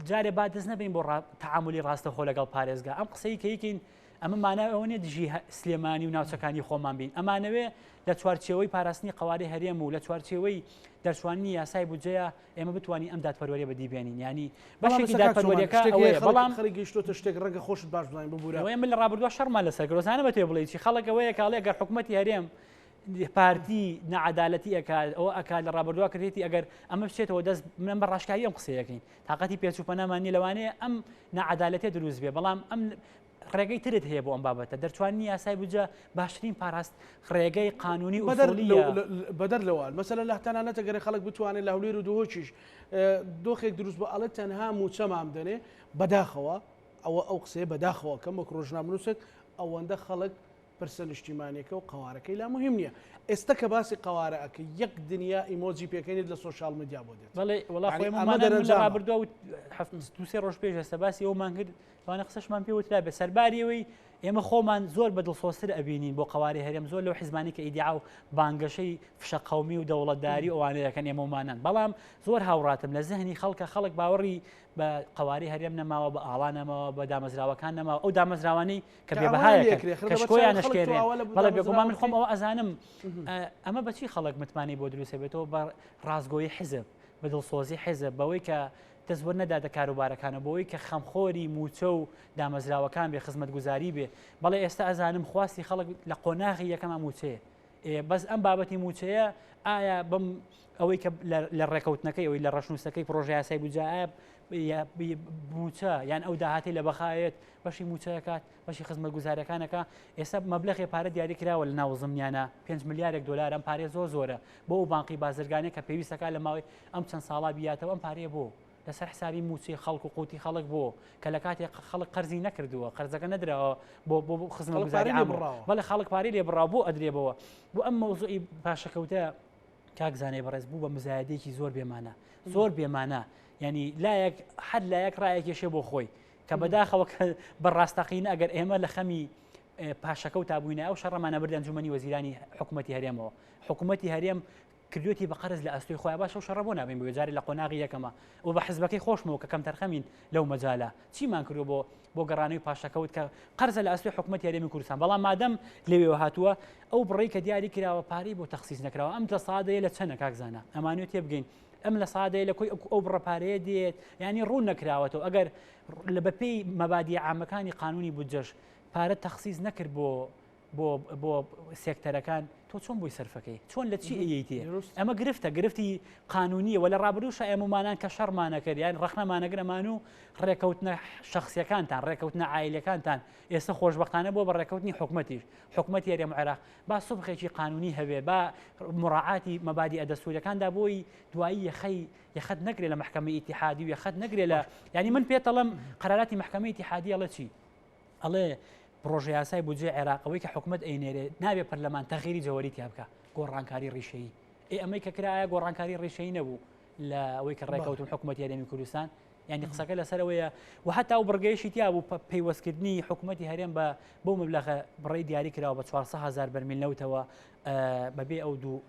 جارێ با دەست نەبین بۆ تەعامولی ڕاستەخۆ لەگەڵ پارێزگا ئەم قسەی کە یکین ئەمە مانای ئەوە نیە دژی سلێمانی و ناوچەکانی خۆمان بین ئەمانەوێ لە چوارچێوەی پاراستنی قوارەی هەرێم و لە چوارچێوەی دەرچوانی یاسای بودجەیە ئێمە بتوانین ئەم دادپەروەریە بەدی بێنین ینی بەشێکی دادپەروەریەکە ئەوەیە بەڵام خەڵک گەیشتۆتە شتێک ڕەنگە خۆشت باش بزانین ببورە ئەوەیە من لە ڕابردووە شەڕمان لەسەر کرد بە تێ بڵێ چی خەڵک ئەوەیە کاڵێ گەر حکوومەتی هەرێم پارتی نەعەدالەتی ئەکات ئەوە ئەکات لە ڕابردووە کردێتی ئەگەر ئەمە بچێتەوە دەست من بە ڕاشکاوی ئەم قسەیەکەین تااقەتی پێچ و پەنامان نیە لەوانەیە ئەم نەعەدالەتێ دروست بێ بەڵام ئەم ڕێگەی ترت هەیە بۆ ئەم بابەتە دەرچوانی یاسای بودجە باشترین پاراست ڕێگەی قانونی و بەدەر لەوان مەسەلە لە تەنانەتە گەرە خەڵک بتوانێت لە هەولێر و دهۆکیش دۆخێک دروست بە ئەڵێ تەنها موچەمام دەنێ بەداخەوە ئەوە ئەو قسەیە بەداخەوە کەم وەک ڕۆژنامەنووسێک ئەوەندە خەڵک پرسە نیشتیمانیەکە و قەوارەکەی لا موهیم نیە ئێستە کە باسی قەوارە ئەکەی یەک دنیا ئیمۆجی پێکەنیت لە سۆشیال میدیا بۆ دێت. بەڵێ وەڵا خۆی ئەمە دەرەنجامە. ڕابردووە و دوو سێ ڕۆژ پێش ئێستا باسی ئەومان کرد لەوانە قسەشمان پێ وترا بێ سەرباری ئەوەی ئێمە خۆمان زۆر بە دڵسۆزتر ئەبینین بۆ قەوارەی هەرێم زۆر لەو حیزبانەی کە ئیدیعا و بانگەشەی فشە قەومی و دەوڵەتداری و ئەوانە دەکەن ئێمەمانان بەڵام زۆر هاوڕاتم لە زهنی خەڵکە خەڵک باوەڕی بە قەوارەی هەرێم نەماوە بە ئاڵا نەماوە بە دامەزراوەکان نەماوە ئەو دامەزراوانەی کە بێ بەهایەکەن کە شکۆیان نەشکێنرێن بەڵێ بێگومان من خۆم ئەوە ئەزانم ئەمە بەچی خەڵک متمانەی بۆ دروستە بێتەوە بە ڕاستگۆیی حیزب بە دڵسۆزی حیزب بەوەی کە دەستوەر نەداتە کاروبارەکانە بۆی کە خەمخۆری موچە و دامەزراوەکان بێ خزمەتگوزاری بێ بەڵێ ئێستا ئەزانم خواستی خەڵک لە قۆناغی یەکەما موچەیە بەس ئەم بابەتی موچەیە ئایا بەم ئەوەی کە لە ڕێکەوتنەکەی ئەوەی لە ڕەشنووسەکەی پرۆژە یاسای بودجە موچە یان ئەو داهاتی لە بەخایەت بەشی موچەکات بەشی خزمەتگوزارەکانەکە ئێستا مەبلەغی پارە دیاری کراوە لە ناو زمنیانە 5 ملیارێک دلار ئەم پارێ زۆر زۆرە بۆ ئەو بانقی بازرگانێک کە پێویستەکە لە ماوەی ئەم چەند ساڵا بیاتەوە ئەم پارەیە بۆ لەسەر حسابی موچەی خەڵک و قوتی خەڵک بۆ کە لە کاتێک خەڵک قەرزی نەکردووە قەرزەکە نەدراوە بۆ بۆ خزمەتگوزاری بڕاوە بەڵێ خەڵک پارەی لێ بڕاوە بۆ ئەدرێ بەوە بۆ ئەم مەوزوعی پاشەکەوتە کاک زانای بەڕێز بوو بە مزایدێکی زۆر بێمانە زۆر بێمانە ینی لایەک هەر لایەک ڕایەکێشێ بۆ خۆی کە بەداخەوە کە بە ڕاستەقینە ئەگەر ئێمە لە خەمی پاشەکەوت تا بووینە ئەو شەڕەمانە بردە ئەنجومەنی وەزیرانی حکوومەتی هەرێمەوە حکوومەتی هەرێم کردوێتی بە قەرز لە ئەستۆی خۆیان باشە و شەڕە بۆ نابین بۆ جارێ لە قۆناغی یەکەمە و بە حزبەکەی خۆشمەوە کە کەمتەرخەمین لەو مەجالە چیمان کردو بۆ بۆ گەڕانەوەی پاشەکەوت کە قەرزە لە ئەستۆی حکوومەتی هەرێمی کوردستان بەڵام مادەم لەوێوە هاتووە ئەو بڕی کە دیاری کراوە پارەی بۆ تەخسیس نەکراوە ئەم لە سادەیە لە چەنە کاک زانا ئەمانوێت تێبگەین ئەم لە سادەیە لە کۆی ئەو بڕە پارەیە دێت ینی ڕوون نەکراوەتەوە ئەگەر لە بەپێی مەبادی عامەکانی قانونی بودجەش پارە تەخسیس نەکرد بۆ بۆ بۆ سێکتەرەکان تۆ چۆن بۆی سەرفەکەی چۆن لە چی ئەیەیتێ ئەمە گرفتە گرفتی قانونیە وە لە ڕابردووشا ئێمەمانان کە شەڕمانەکرد یان ڕەخنەمانەگرەمان و ڕێکەوتنە شخصیەکانتان ڕێکەوتنە عایلەکانتان ئێستا خۆشببختانە بۆ بە ڕێکەوتنی حکومەتیش حکومەتی هەرێم عێراق با سوبخێکی قانونی هەبێ با مراعاتی مەبادی ئەدەستوریەکاندا بۆی دوایی یەخەی یەخەت نەگرێ لە محکمە ئیتیحادی و یەخەت نەگرێ لە ینی من پێتەڵم قەراراتی محکمە ئیتیحادی ئەڵێ چی ئەڵێ پڕۆژەیاسای بودجەی عێراق ئەوەی کە حکومەت ئەینێرێ نابێ پەرلەمان تەغیری جەوەری تیا بکا گۆڕانکاری ڕیشەیی ئێ ئەمەی کە کرا ئایا گۆڕانکاری ڕیشەیی نەبوو لە ئەوەی کە ڕێکەوتون حکوومەتی هەرێمی کوردستان یعنی قسەکە لەسەرەوەیە و هەتا و بڕگەیشی تیا بوو پەیوەستکردنی حکوومەتی هەرێم بە بۆ مەبلەغە بڕی دیاری کراوە بە 400 هزار بەرمیل نەوتەوە بەبێ ئەو دوو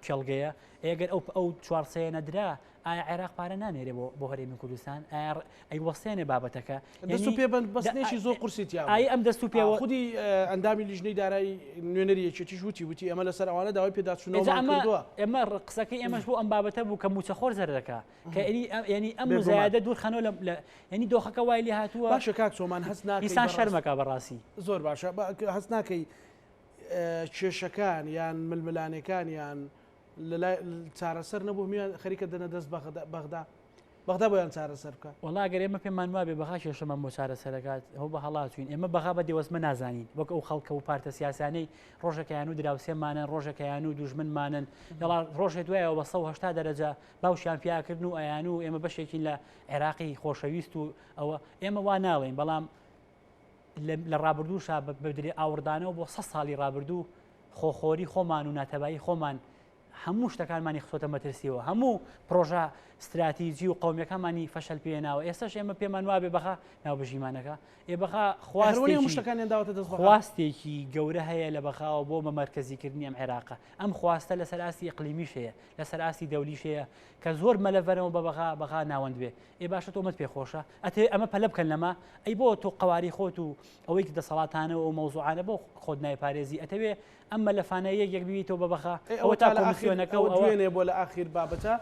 کێڵگەیە ئەگەر ئەو ئەو چوارسەیە نەدرا ئایا عێراق پارە نانێرێ بۆ بۆ هەرێمی کوردستان؟ ئایا ئەیوەستێنێ بابەتەکە؟ دەست و پێ بەند بەستنێکی زۆر قورسی تیا بوو. ئای ئەم دەست و پێوە خودی ئەندامی لیژنەی دارایی نوێنەری یەکێتیش وتی وتی ئێمە لەسەر ئەوانە داوای پێداچوونەوەمان کردووە. ئێمە قسەکەی ئێمەش بۆ ئەم بابەتە بوو کە مووچەخۆر زەرەر دەکا کە یعنی ئەم مزایدە دوور خەنەوە لە یعنی دۆخەکە وای لێ هاتووە. باشە کاک چۆمان هەست ناکەی ئینسان شەرمەکا بەڕاستی. زۆر باشە هەست ناکەی کێشەکان یان ململانێکان یان لەلای چارەسەر نەبوو هەموویان خەریکە دەنە دەست بەغدا بەغدا بۆیان چارەسەر بکە. وەڵا گەر ئێمە پێمان وابێ بەغا کێشەمان بۆ چارەسەرەکات ئەوە بە هەڵا چوین ئێمە بەغا بە دێوەزمە نازانین وەک ئەو خەڵکە و پارتە سیاسانەی ڕۆژەکەیان و دراوسێمانن ڕۆژەکەیان و دوژمنمانن دەڵا ڕۆژێ دوایەوە بە 180 دەرەجە باوشیان پیاکردن و ئەیان و ئێمە بەشێکین لە عێراقی خۆشەویست و ئەوە ئێمە وا ناڵێین بەڵام. لە ڕابردووشا بە ئاوڕدانەوە بۆ سە ساڵی ڕابردوو خۆخۆری خۆمان و ناتەبایی خۆمان هەموو شتەکانمانی خستۆتە مەترسیەوە، هەموو پڕۆژە ستراتیجی و قەومیەکانمانی فەشەل پێهێناوە، ئێستاش ئێمە پێمان وابێ بەغا ناوبژیمانەکە، ئێ بەغا خواستێکی شتەکانیان داوەتە دەست بەغا. خواستێکی گەورە هەیە لە بەغاوە بۆ بە مەرکەزیکردنی ئەم عێراقە، ئەم خواستە لەسەر ئاستی ئیقلیمیش هەیە، لەسەر ئاستی دەولیش هەیە کە زۆر مەلەڤەرەوە بە بەغا، بەغا ناوەند بێ. ئێ باشە تۆ ئەمەت پێ خۆشە؟ ئەتەوێ ئەمە پەلە بکەن لەمە؟ ئەی بۆ تۆ قەوارەی خۆت و ئەوەی کە دەسەڵاتانە و ئەو مەوزوعانە بۆ خۆت نایپارێزی؟ ئەتەوێ ئەم مەلەفانە یەک یەک بیبیتەوە بە بەغا ئەی ئەوە تا لە ئاخیر ئەوە دوێنێ بۆ لە ئاخیر بابەتە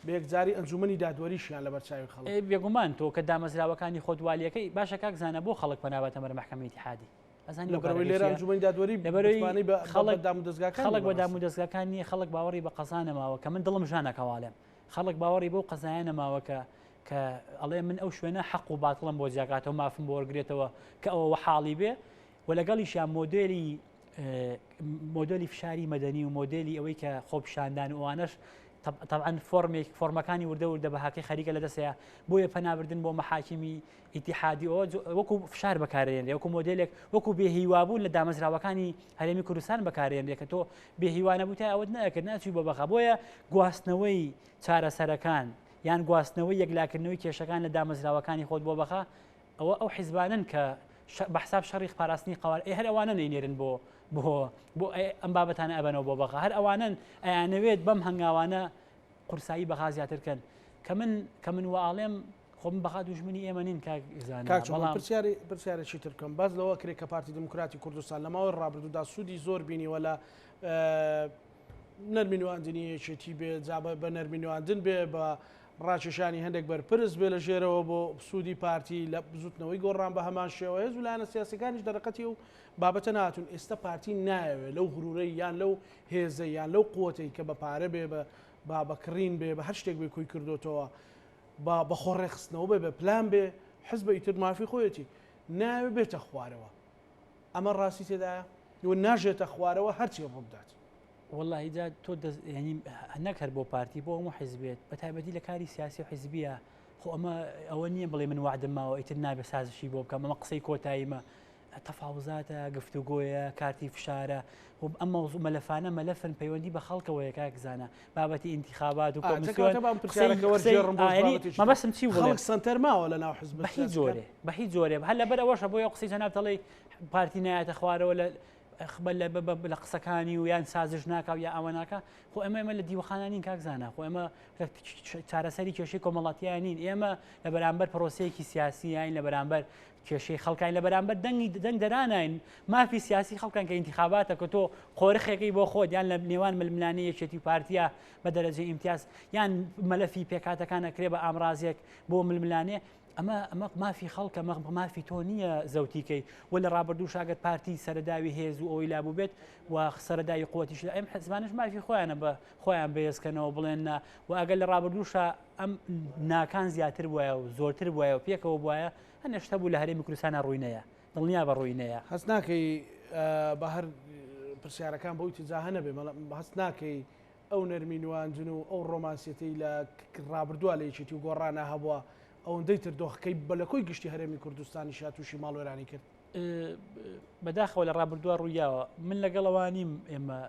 بە یەکجاری ئەنجومەنی دادوەریشیان لەبەر چاوی خەڵک. ئەی بێگومان تۆ کە دامەزراوەکانی خۆت والیەکەی باشە کاک زانا بۆ خەڵک پەنا باتە بەر مەحکەمەی ئیتیحادی ئەزانی لەبەرئەوەی لێرە ئەنجومەنی دادوەری متمانەی بە خەڵک دامودەزگاکان خەڵک بە دامودەزگاکان نییە خەڵک باوەڕی بە قەزا نەماوە کە من دڵم ژانەکە واڵێم خەڵک باوەڕی بەو قەزایە نەماوە کە کە ئەڵێ من ئەو شوێنە حەق و باتڵم بۆ جیاکاتەوە مافم بۆ وەرگرێتەوە کە ئەوە وەحاڵی بێ و لەگەڵیشیان مۆدێلی مۆدێلی فشاری مەدەنی و مۆدێلی ئەوەی کە خۆپیشاندان و ئەوانەش طبعا فۆرمێک فۆرمەکانی وردە وردە بەهاکەی خەریکە لە دەستەیە بۆیە پەنابردن بۆ مەحاکیمی ئیتیحادی ئەوە وەکو فشار بەکارێنرێ وەکو مۆدێلێک وەکو بێهیوابوون لە دامەزراوەکانی هەرێمی کوردستان بەکارێنرێ کە تۆ بێهیوا نەبووتای ئەوەت نەکرد ناچووی بۆ بەغا بۆیە گواستنەوەی چارەسەرەکان یان گواستنەوەی یەکلاکردنەوەی کێشەکان لە دامەزراوەکانی خۆت بۆ بەغا ئەوە ئەو حیزبانەن کە بە حساب شەڕی پاراستنی قەوار ئێ هەر ئەوانەن ئەینێرن بۆ بۆ بۆ ئەم بابەتانە ئەبەنەوە بۆ بەغا هەر ئەوانەن ئەیانەوێت بەم هەنگاوانە قورسایی بەغا زیاتر کەن کە من کە من واڵێم خۆ من بەغا دوژمنی ئێمە نین کاک زانا کاک چۆمان بەڵام پرسیاری پرسیارێکی تر بکەم باس لەوە کرێ کە پارتی دیموکراتی کوردستان لە ماوەی ڕابردوودا سوودی زۆر بینیوە لە نەرمی نواندنی یەکێتی بێ جا بە نەرمی نواندن بێ بە ڕاکێشانی هەندێک بەرپرس بێ لە ژێرەوە بۆ سوودی پارتی لە بزوتنەوەی گۆڕان بە هەمان شێوە هێز و لایەنە سیاسەکانیش دەرەقەتی و بابەتە نهاتون ئێستا پارتی نایەوێ لەو غرورەی یان لەو هێزە یان لەو قوتەی کە بە پارە بێ بە با بە کڕین بێ بە هەر شتێک بێ کۆی کردوتەوە با بە خۆ ڕێخستنەوە بێ بە پلان بێ حزبە ئیتر مافی خۆیەتی ناوێ بێتە خوارەوە ئەمە ڕاستی تێدایە و ناژێتە خوارەوە هەرچی ڕووبدات. وەڵاهی جا تۆ دەست یعنی نەک هەر بۆ پارتی بۆ هەموو حیزبێت بە تایبەتی لە کاری سیاسی و حیزبیە خۆ ئەمە ئەوە نییە بڵێ من وعدم ماوە ئیتر نابێ سازشی بۆ بکەم ئەمە قسەی کۆتاییمە تەفاوزاتە گفتوگۆیە کارتی فشارە خۆ ئەم مەوزوع مەلەفانە مەلەفن پەیوەندی بە خەڵکەوەیە کاک زانا بابەتی ئینتیخابات و کۆمیسیۆن مەبەستم چی بڵێم خەڵک سەنتەر ماوە لە ناو حزب بە هیچ جۆرێ بە هیچ جۆرێ هەر لەبەر ئەوەشە بۆیە قسەی جەناب تەڵێی پارتی نایەتە خوارەوە لە لە قسەکانی و یان سازش ناکا و یا ئەوە ناکا خۆ ئێمە ئێمە لە دیوەخانە نین کاک زانا خۆ ئێمە چارەسەری کێشەی کۆمەڵاتیان نین ئێمە لە بەرامبەر پرۆسەیەکی سیاسی یاین لە بەرامبەر کێشەی خەڵکان لە بەرامبەر دەنگی دەنگ دەرانین مافی سیاسی خەڵکان کە ئینتخاباتە کە تۆ قۆرخێکی بۆ خۆت یان لە نێوان ململانێ یەکێتی و پارتیا بە دەرەجەی ئیمتیاز یان مەلەفی پێکاتەکان ئەکرێ بە ئامرازێک بۆ ململانێ ئەمە ئەمە مافی خەڵکە مە مافی تۆ نییە زەوتی کەی و لە ڕابردووش ئەگەر پارتی سەرەداوی هێز و ئەوەی لابوو بێت و سەرەداوی قوتیش لە ئەم حزبانش مافی خۆیانە بە خۆیان بەهێزکەنەوە بڵێن نا و ئەگەر لە ڕابردووشا ئەم ناکان زیاتر بواە و زۆرتر بواە و پێکەوە بواە هەنێ شتە بوو لە هەرێمی کوردستانە ڕووی نەیە دڵنیا بە ڕووی نەیە. هەست ناکەی بە هەر پرسیارەکان بەو ئیتجاهە نەبێ بەڵام هەست ناکەی ئەو نەرمی نواندن و ئەو ڕۆمانسیەتەی لە ڕابردووە لە یەکێتی و گۆڕانا هەبووە ئەوەندەی تر دۆخەکەی بە لە کۆی گشتی هەرێمی کوردستانیشا تووشی ماڵوێرانی کرد؟ بەداخەوە لە ڕابردووە ڕوویاوە من لەگەڵ ئەوە نیم ئێمە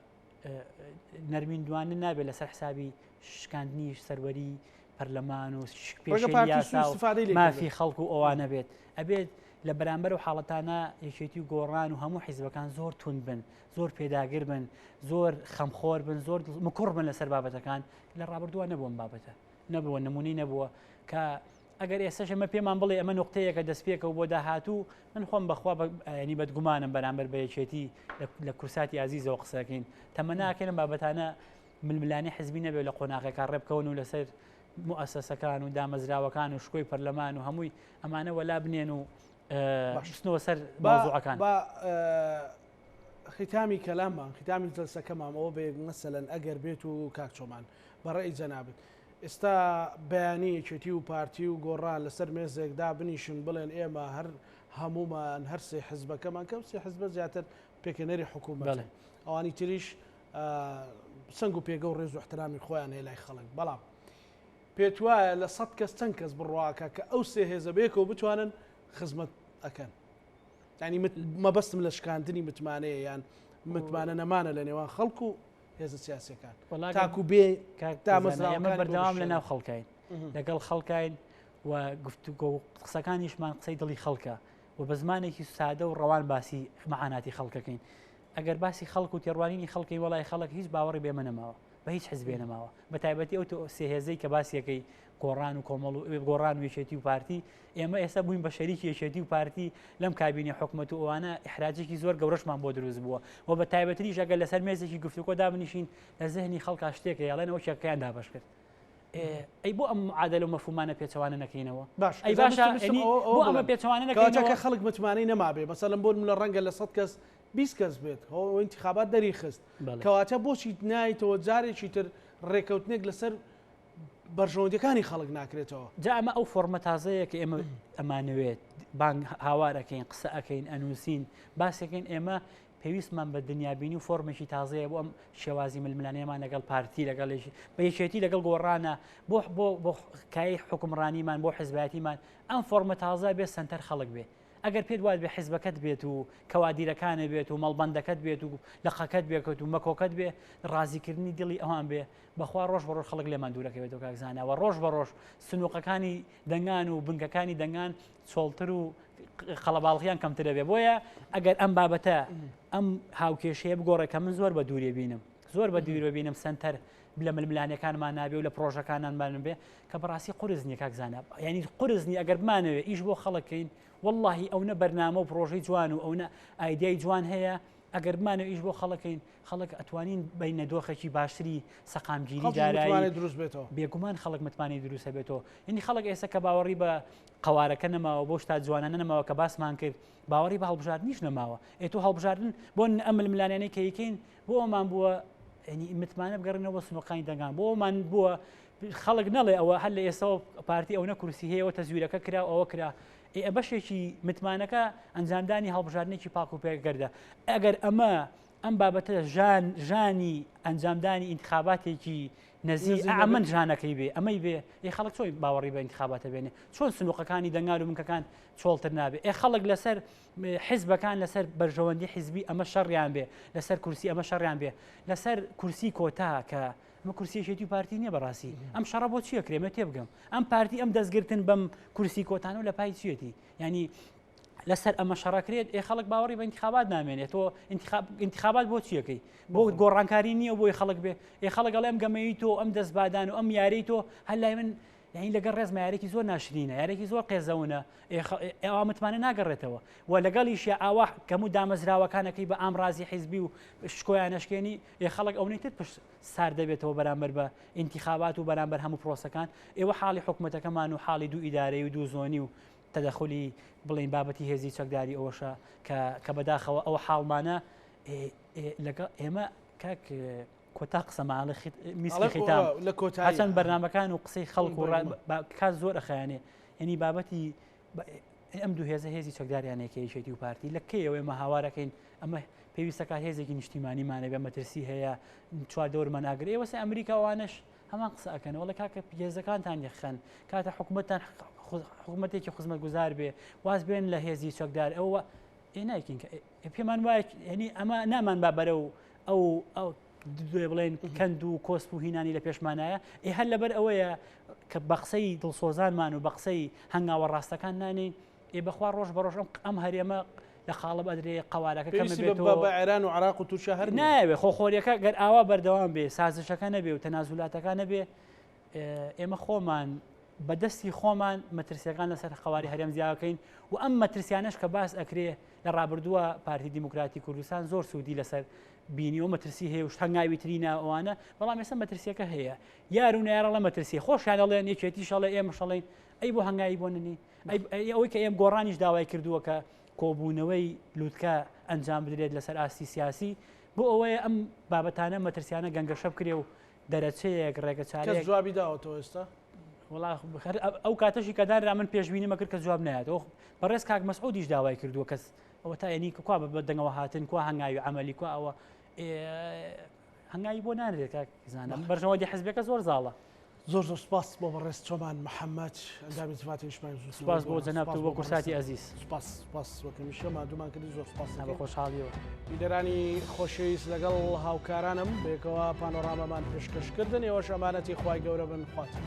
نەرمین دوانە نابێت لەسەر حسابی شکاندنی سەروەری پەرلەمان و مافی خەڵک و ئەوانە بێت ئەبێت لە بەرامبەر و حاڵەتانە یەکێتی و گۆڕان و هەموو حیزبەکان زۆر تون بن زۆر پێداگر بن زۆر خەمخۆر بن زۆر مکوڕ بن لەسەر بابەتەکان لە ڕابردووە نەبووم بابەتە نەبووە نمونەی نەبووە کە ئەگەر ئێستاش ئەمە پێمان بڵێ ئەمە نقطەیەکە دەستپێکەوە بۆ داهاتوو من خۆم بەخوا ینی بەدگومانم بەرامبەر بە یەکێتی لە کورساتی ئازیزەوە قسەکەین تەمەناکەین بابەتانە ململانێ حزبی نەبێت لە قۆناغێکا ڕێبکەون و لەسەر موئەسەسەکان و دامەزراوەکان و شکۆی پەرلەمان و هەمووی ئەمانە وەلا بنێن و بچنەوە سەر مەوزوعەکان. با ختامی کەلاممان ختامی جەلسەکەمان ئەوە بێ مەسەلەن ئەگەر بێت و کاک چۆمان بە ڕەئی جەنابت ئێستا بەیانی یەکێتی و پارتی و گۆڕان لەسەر مێزێک دابنیشن بڵێن ئێمە هەر هەمومان هەر سێ حزبەکەمان کەم سێ حزبە زیاتر پێکهێنەری حکوومەت ئەوانی تریش سەنگ و پێگە و ڕێز و احترامی خۆیان هەیە لای خەڵک بەڵام پێتوایە لە سەد کەس چەند کەس بڕواکە کە ئەو سێ هێزە بەیەکەوە بتوانن خزمەت ئەکەن؟ ینی مەبەستم لە شکاندنی متمانەیە یان متمانە نەمانە لە نێوان خەڵک و هێزە سیاسەکان تاکو بێ دامەزراوەکان بەردەوام لە ناو خەڵکین لەگەڵ خەڵکین و گفتوگۆ و قسەکانیشمان قسەی دڵی خەڵکە و بە زمانێکی سادە و ڕەوان باسی مەعاناتی خەڵکەکەین ئەگەر باسی خەڵک و تێڕوانینی خەڵکی وەڵای خەڵک هیچ باوەڕی بێمە نەماوە بە هیچ حزبێ نەماوە بە تایبەتی ئەو سێ هێزەی کە باسیەکەی گۆڕان و کۆمەڵ و گۆڕان و یەکێتی و پارتی ئێمە ئێستا بووین بە شەریکی یەکێتی و پارتی لەم کابینی حکومەت و ئەوانە ئیحراجێکی زۆر گەورەشمان بۆ دروست بووە و بە تایبەتریش ئەگەر لەسەر مێزێکی گفتوگۆ دابنیشین لە زهنی خەڵکا شتێکە یاڵێن ئەو چەکەیان دابەش کرد ئەی بۆ ئەم معادلە و مەفهومانە پێچەوانە نەکەینەوە باش ئەی باشە بۆ ئەمە پێچەوانە نەکەینەوە کە خەڵک متمانەی نەمابێ مەسەلەن بۆ لە ڕەنگە لە 100 کەس 20 کەس بێت هۆ ئینتخابات دەری خست کەواتە بۆچی نایتەوە جارێکی تر ڕێکەوتنێک لەسەر بەرژەوەندیەکانی خەڵک ناکرێتەوە. جا ئەمە ئەو فۆڕمە تازەیە کە ئێمە ئەمانەوێت بانگ هاوار ئەکەین قسە ئەکەین ئەنووسین باسەکەین ئێمە پێویستمان بە دنیابینی و فۆرمێکی تازەیە بۆ ئەم شێوازی ململانێمان لەگەڵ پارتی لەگەڵ بە یەکێتی لەگەڵ گۆڕانە بۆ بۆ بۆ کای حکومڕانیمان بۆ حزبایەتیمان ئەم فۆرمە تازە بێ سنتەر خەڵک بێ ئەگەر پێت وات بێ حزبەکەت بێت و کەوادیرەکانە بێت و مەڵبەندەکەت بێت و لەقەکەت بێکەوت و مەکۆکەت بێ ڕازیکردنی دڵی ئەوان بێ بەخوا ڕۆژ بە ڕۆژ خەڵک لێمان دوورەکەوێتەوە کاک زانا و ڕۆژ بە ڕۆژ سنووقەکانی دەنگان و بنکەکانی دەنگان چۆڵتر و قەڵەباڵغیان کەمترە بێ بۆیە ئەگەر ئەم بابەتە ئەم هاوکێشەیە بگۆڕێ کە من زۆر بە دوورێ بینم زۆر بە دوور بینم سنتەر لە ململانەکانمان نابێ و لە پرۆژەکانانمان بێ کە بەڕاستی قورس نییە کاک زانا یعنی قورس نییە ئەگەر بمانەوێ ئیش بۆ خەڵکەکەین واللهی ئەو نە بەرنامە و پرۆژەی جوان و ئەو نە ئایدیای جوان هەیە ئەگەر بمانەوێ ئیش بۆ خەڵکەین خەڵک ئەتوانین بینە دۆخێکی باشتری سەقامگیری دارایی دروست بێتەوە بێگومان خەڵک متمانەی دروستە بێتەوە یعنی خەڵک ئێستا کە باوەڕی بە قەوارەکە نەماوە بۆ شتا جوانانە نەماوە کە باسمان کرد باوەڕی بە هەڵبژاردنیش نەماوە ئێ تۆ هەڵبژاردن بۆ ئەم ململانێنەی کە یکەین بۆ ئەومان بووە ینی متمانە بگەڕێنەوە بۆ سنووقانی دەنگان بۆ ئەومان بووە خەڵک نەڵێ ئەوە هەر لە ئێستاوە پارتی ئەو نە کورسی هەیە و تەزویرەکە کرا ئەوە کرا ئێ بەشێکی متمانەکە ئەنجامدانی هەڵبژاردنێکی پاک و پێگەردە ئەگەر ئەمە ئەم بابەتە ژان ژانی ئەنجامدانی ئینتخاباتێکی نەزی ئەمن ژانەکەی بێ ئەمەی بێ ئێ خەڵک چۆی باوەڕی بە ئینتخاباتە بێنێ چۆن سنووقەکانی دەنگان و بنکەکان چۆڵتر نابێ ئێ خەڵک لەسەر حیزبەکان لەسەر بەرژەوەندی حیزبی ئەمە شەڕیان بێ لەسەر کورسی ئەمە شەڕیان بێ لەسەر کورسی کۆتا کە ئەمە کورسی یەکێتی و پارتی نییە بەڕاستی ئەم شەڕە بۆ چییە کرێمە تێبگەم ئەم پارتی ئەم دەستگرتن بەم کورسی کۆتانە لە پای چیەتی ینی لەسەر ئەمە شەڕەکرێت ئێ خەڵک باوەڕی بە انتخابات نامێنێت تۆ انتخابات بۆ چیەکەی بۆ گۆڕانکاری نییە بۆی خەڵک بێ ئێ خەڵک ئەڵێم گەمەی تۆ ئەم دەستبادان و ئەم یاری تۆ هەر لای من یعنی لەگەڵ ڕێزمە یارێکی زۆر ناشرینە یارێکی زۆر قێزەونە ئەوە متمانە ناگەڕێتەوە و لەگەڵیشە ئاوا کەم و دامەزراوەکانەکەی بە ئامرازی حیزبی و شکۆیان نەشکێنی ئێ خەڵک ئەونەی تر پشت سارد دەبێتەوە بەرامبەر بە ئینتیخابات و بەرامبەر هەموو پرۆسەکان ئێوە حاڵی حکومەتەکەمان و حاڵی دوو ئیدارەی و دوو زۆنی و تەدەخولی بڵێین بابەتی هێزی چەکداری ئەوەشە کە کە بەداخەوە ئەوە حاڵمانە لەگەڵ ئێمە کاک کۆتا قسەماڵە میسکی خیتام لە کۆتا چەند بەرنمەکان و قسەی خەڵک و کات زۆر ئەخیانێ ینی بابەتی ئەم دوو هێزە هێزی چەکداریانەیە کە یەکێتی و پارتی لە کەیەوە ئێمە هاوارەکەین ئەمە پێویستەکە هێزێکی نیشتیمانیمانە بێ مەترسی هەیە چوار دەورمان ئاگر ئێوە سە ئەمریکا وانش هەمان قسە ئەکەن وەڵە کاکە هێزەکانتان یەخەن کاتە حکوومەتتان حکوومەتێکی خزمەتگوزار بێ واز بێن لە هێزی چەکدار ئەوە ئێ نایکین کە پێمان وایە یعنی ئەمە نامان با بەرەو ئەو ئەو دوێ بڵێن کەند و کۆسپ و هینانی لە پێشمانایە ئێ هەر لەبەر ئەوەیە کە بە قسەی دڵسۆزانمان و بە قسەی هەنگاوە ڕاستەکان نانین ئێ بەخوا ڕۆژ بە ڕۆژ ئەم هەرێمە لە قاڵب ئەدرێ قەوارەکە کەم بێتەوە بە عێران و عراق و تورکیا هەر ناوێ خۆخۆریەکە گەر ئاوا بەردەوام بێ سازشەکە نەبێ و تەنازولاتەکە نەبێ ئێمە خۆمان بە دەستی خۆمان مەترسیەکان لەسەر قەواری هەرێم زیاکەین و ئەم مەترسیانەش کە باس ئەکرێ لە ڕابردووە پارتی دیموکراتی کوردستان زۆر سوودی لەسەر بینی و مەترسی هەیە و هەنگاوی تری ناوانە بەڵام ئێستا مەترسیەکە هەیە یار و نارەڵە مەترسی خۆشیان دەڵێن یەکێتیش ئەڵێ ئێمە شەڵێن ئەی بۆ هەنگاوی بۆ ننی ئەوەی کە ئێم گۆڕانیش داوای کردووە کە کۆبوونەوەی لوتکە ئەنجام بدرێت لەسەر ئاستی سیاسی بۆ ئەوەیە ئەم بابەتانە مەترسیانە گەنگەشە بکرێ و دەرەچەیەک ڕێگەچارەیەک. کەس جوابی داوەتەوە ئێستا؟ وەڵا ئەو کاتەشی کە دانرا من پێشبینیمە کرد کە جواب نایەتەوە بەڕێز کاک مەسعودیش داوای کردووە کەس ئەوە تا یعنی کوا بە دەنگەوە هاتن کوا هەنگاوی عەمەلی کوا ئەوە هەنگاوی بۆ نانرێت کاک زانم بەرژەوەندی حزبەکە زۆر زاڵە. زۆر زۆر سپاس بۆ بەڕێز چۆمان محەممەد ئەندامی جڤاتی نیشتمانی بزووتنەوەی سپاس بۆ گۆڕان. جەنابت سپاس و بۆ بۆ کوردساتی بەڕێزت. ئەزیز. سپاس سپاس وەک هەمیشە ماندوومان کردی زۆر سپاس بە دەکەین. خۆشحاڵیەوە. بینەرانی خۆشەویست لەگەڵ هاوکارانم بەیەکەوە پانۆرامامان پێشکەش کردن ئێوەش ئەمانەتی خوای گەورە بن خواتان.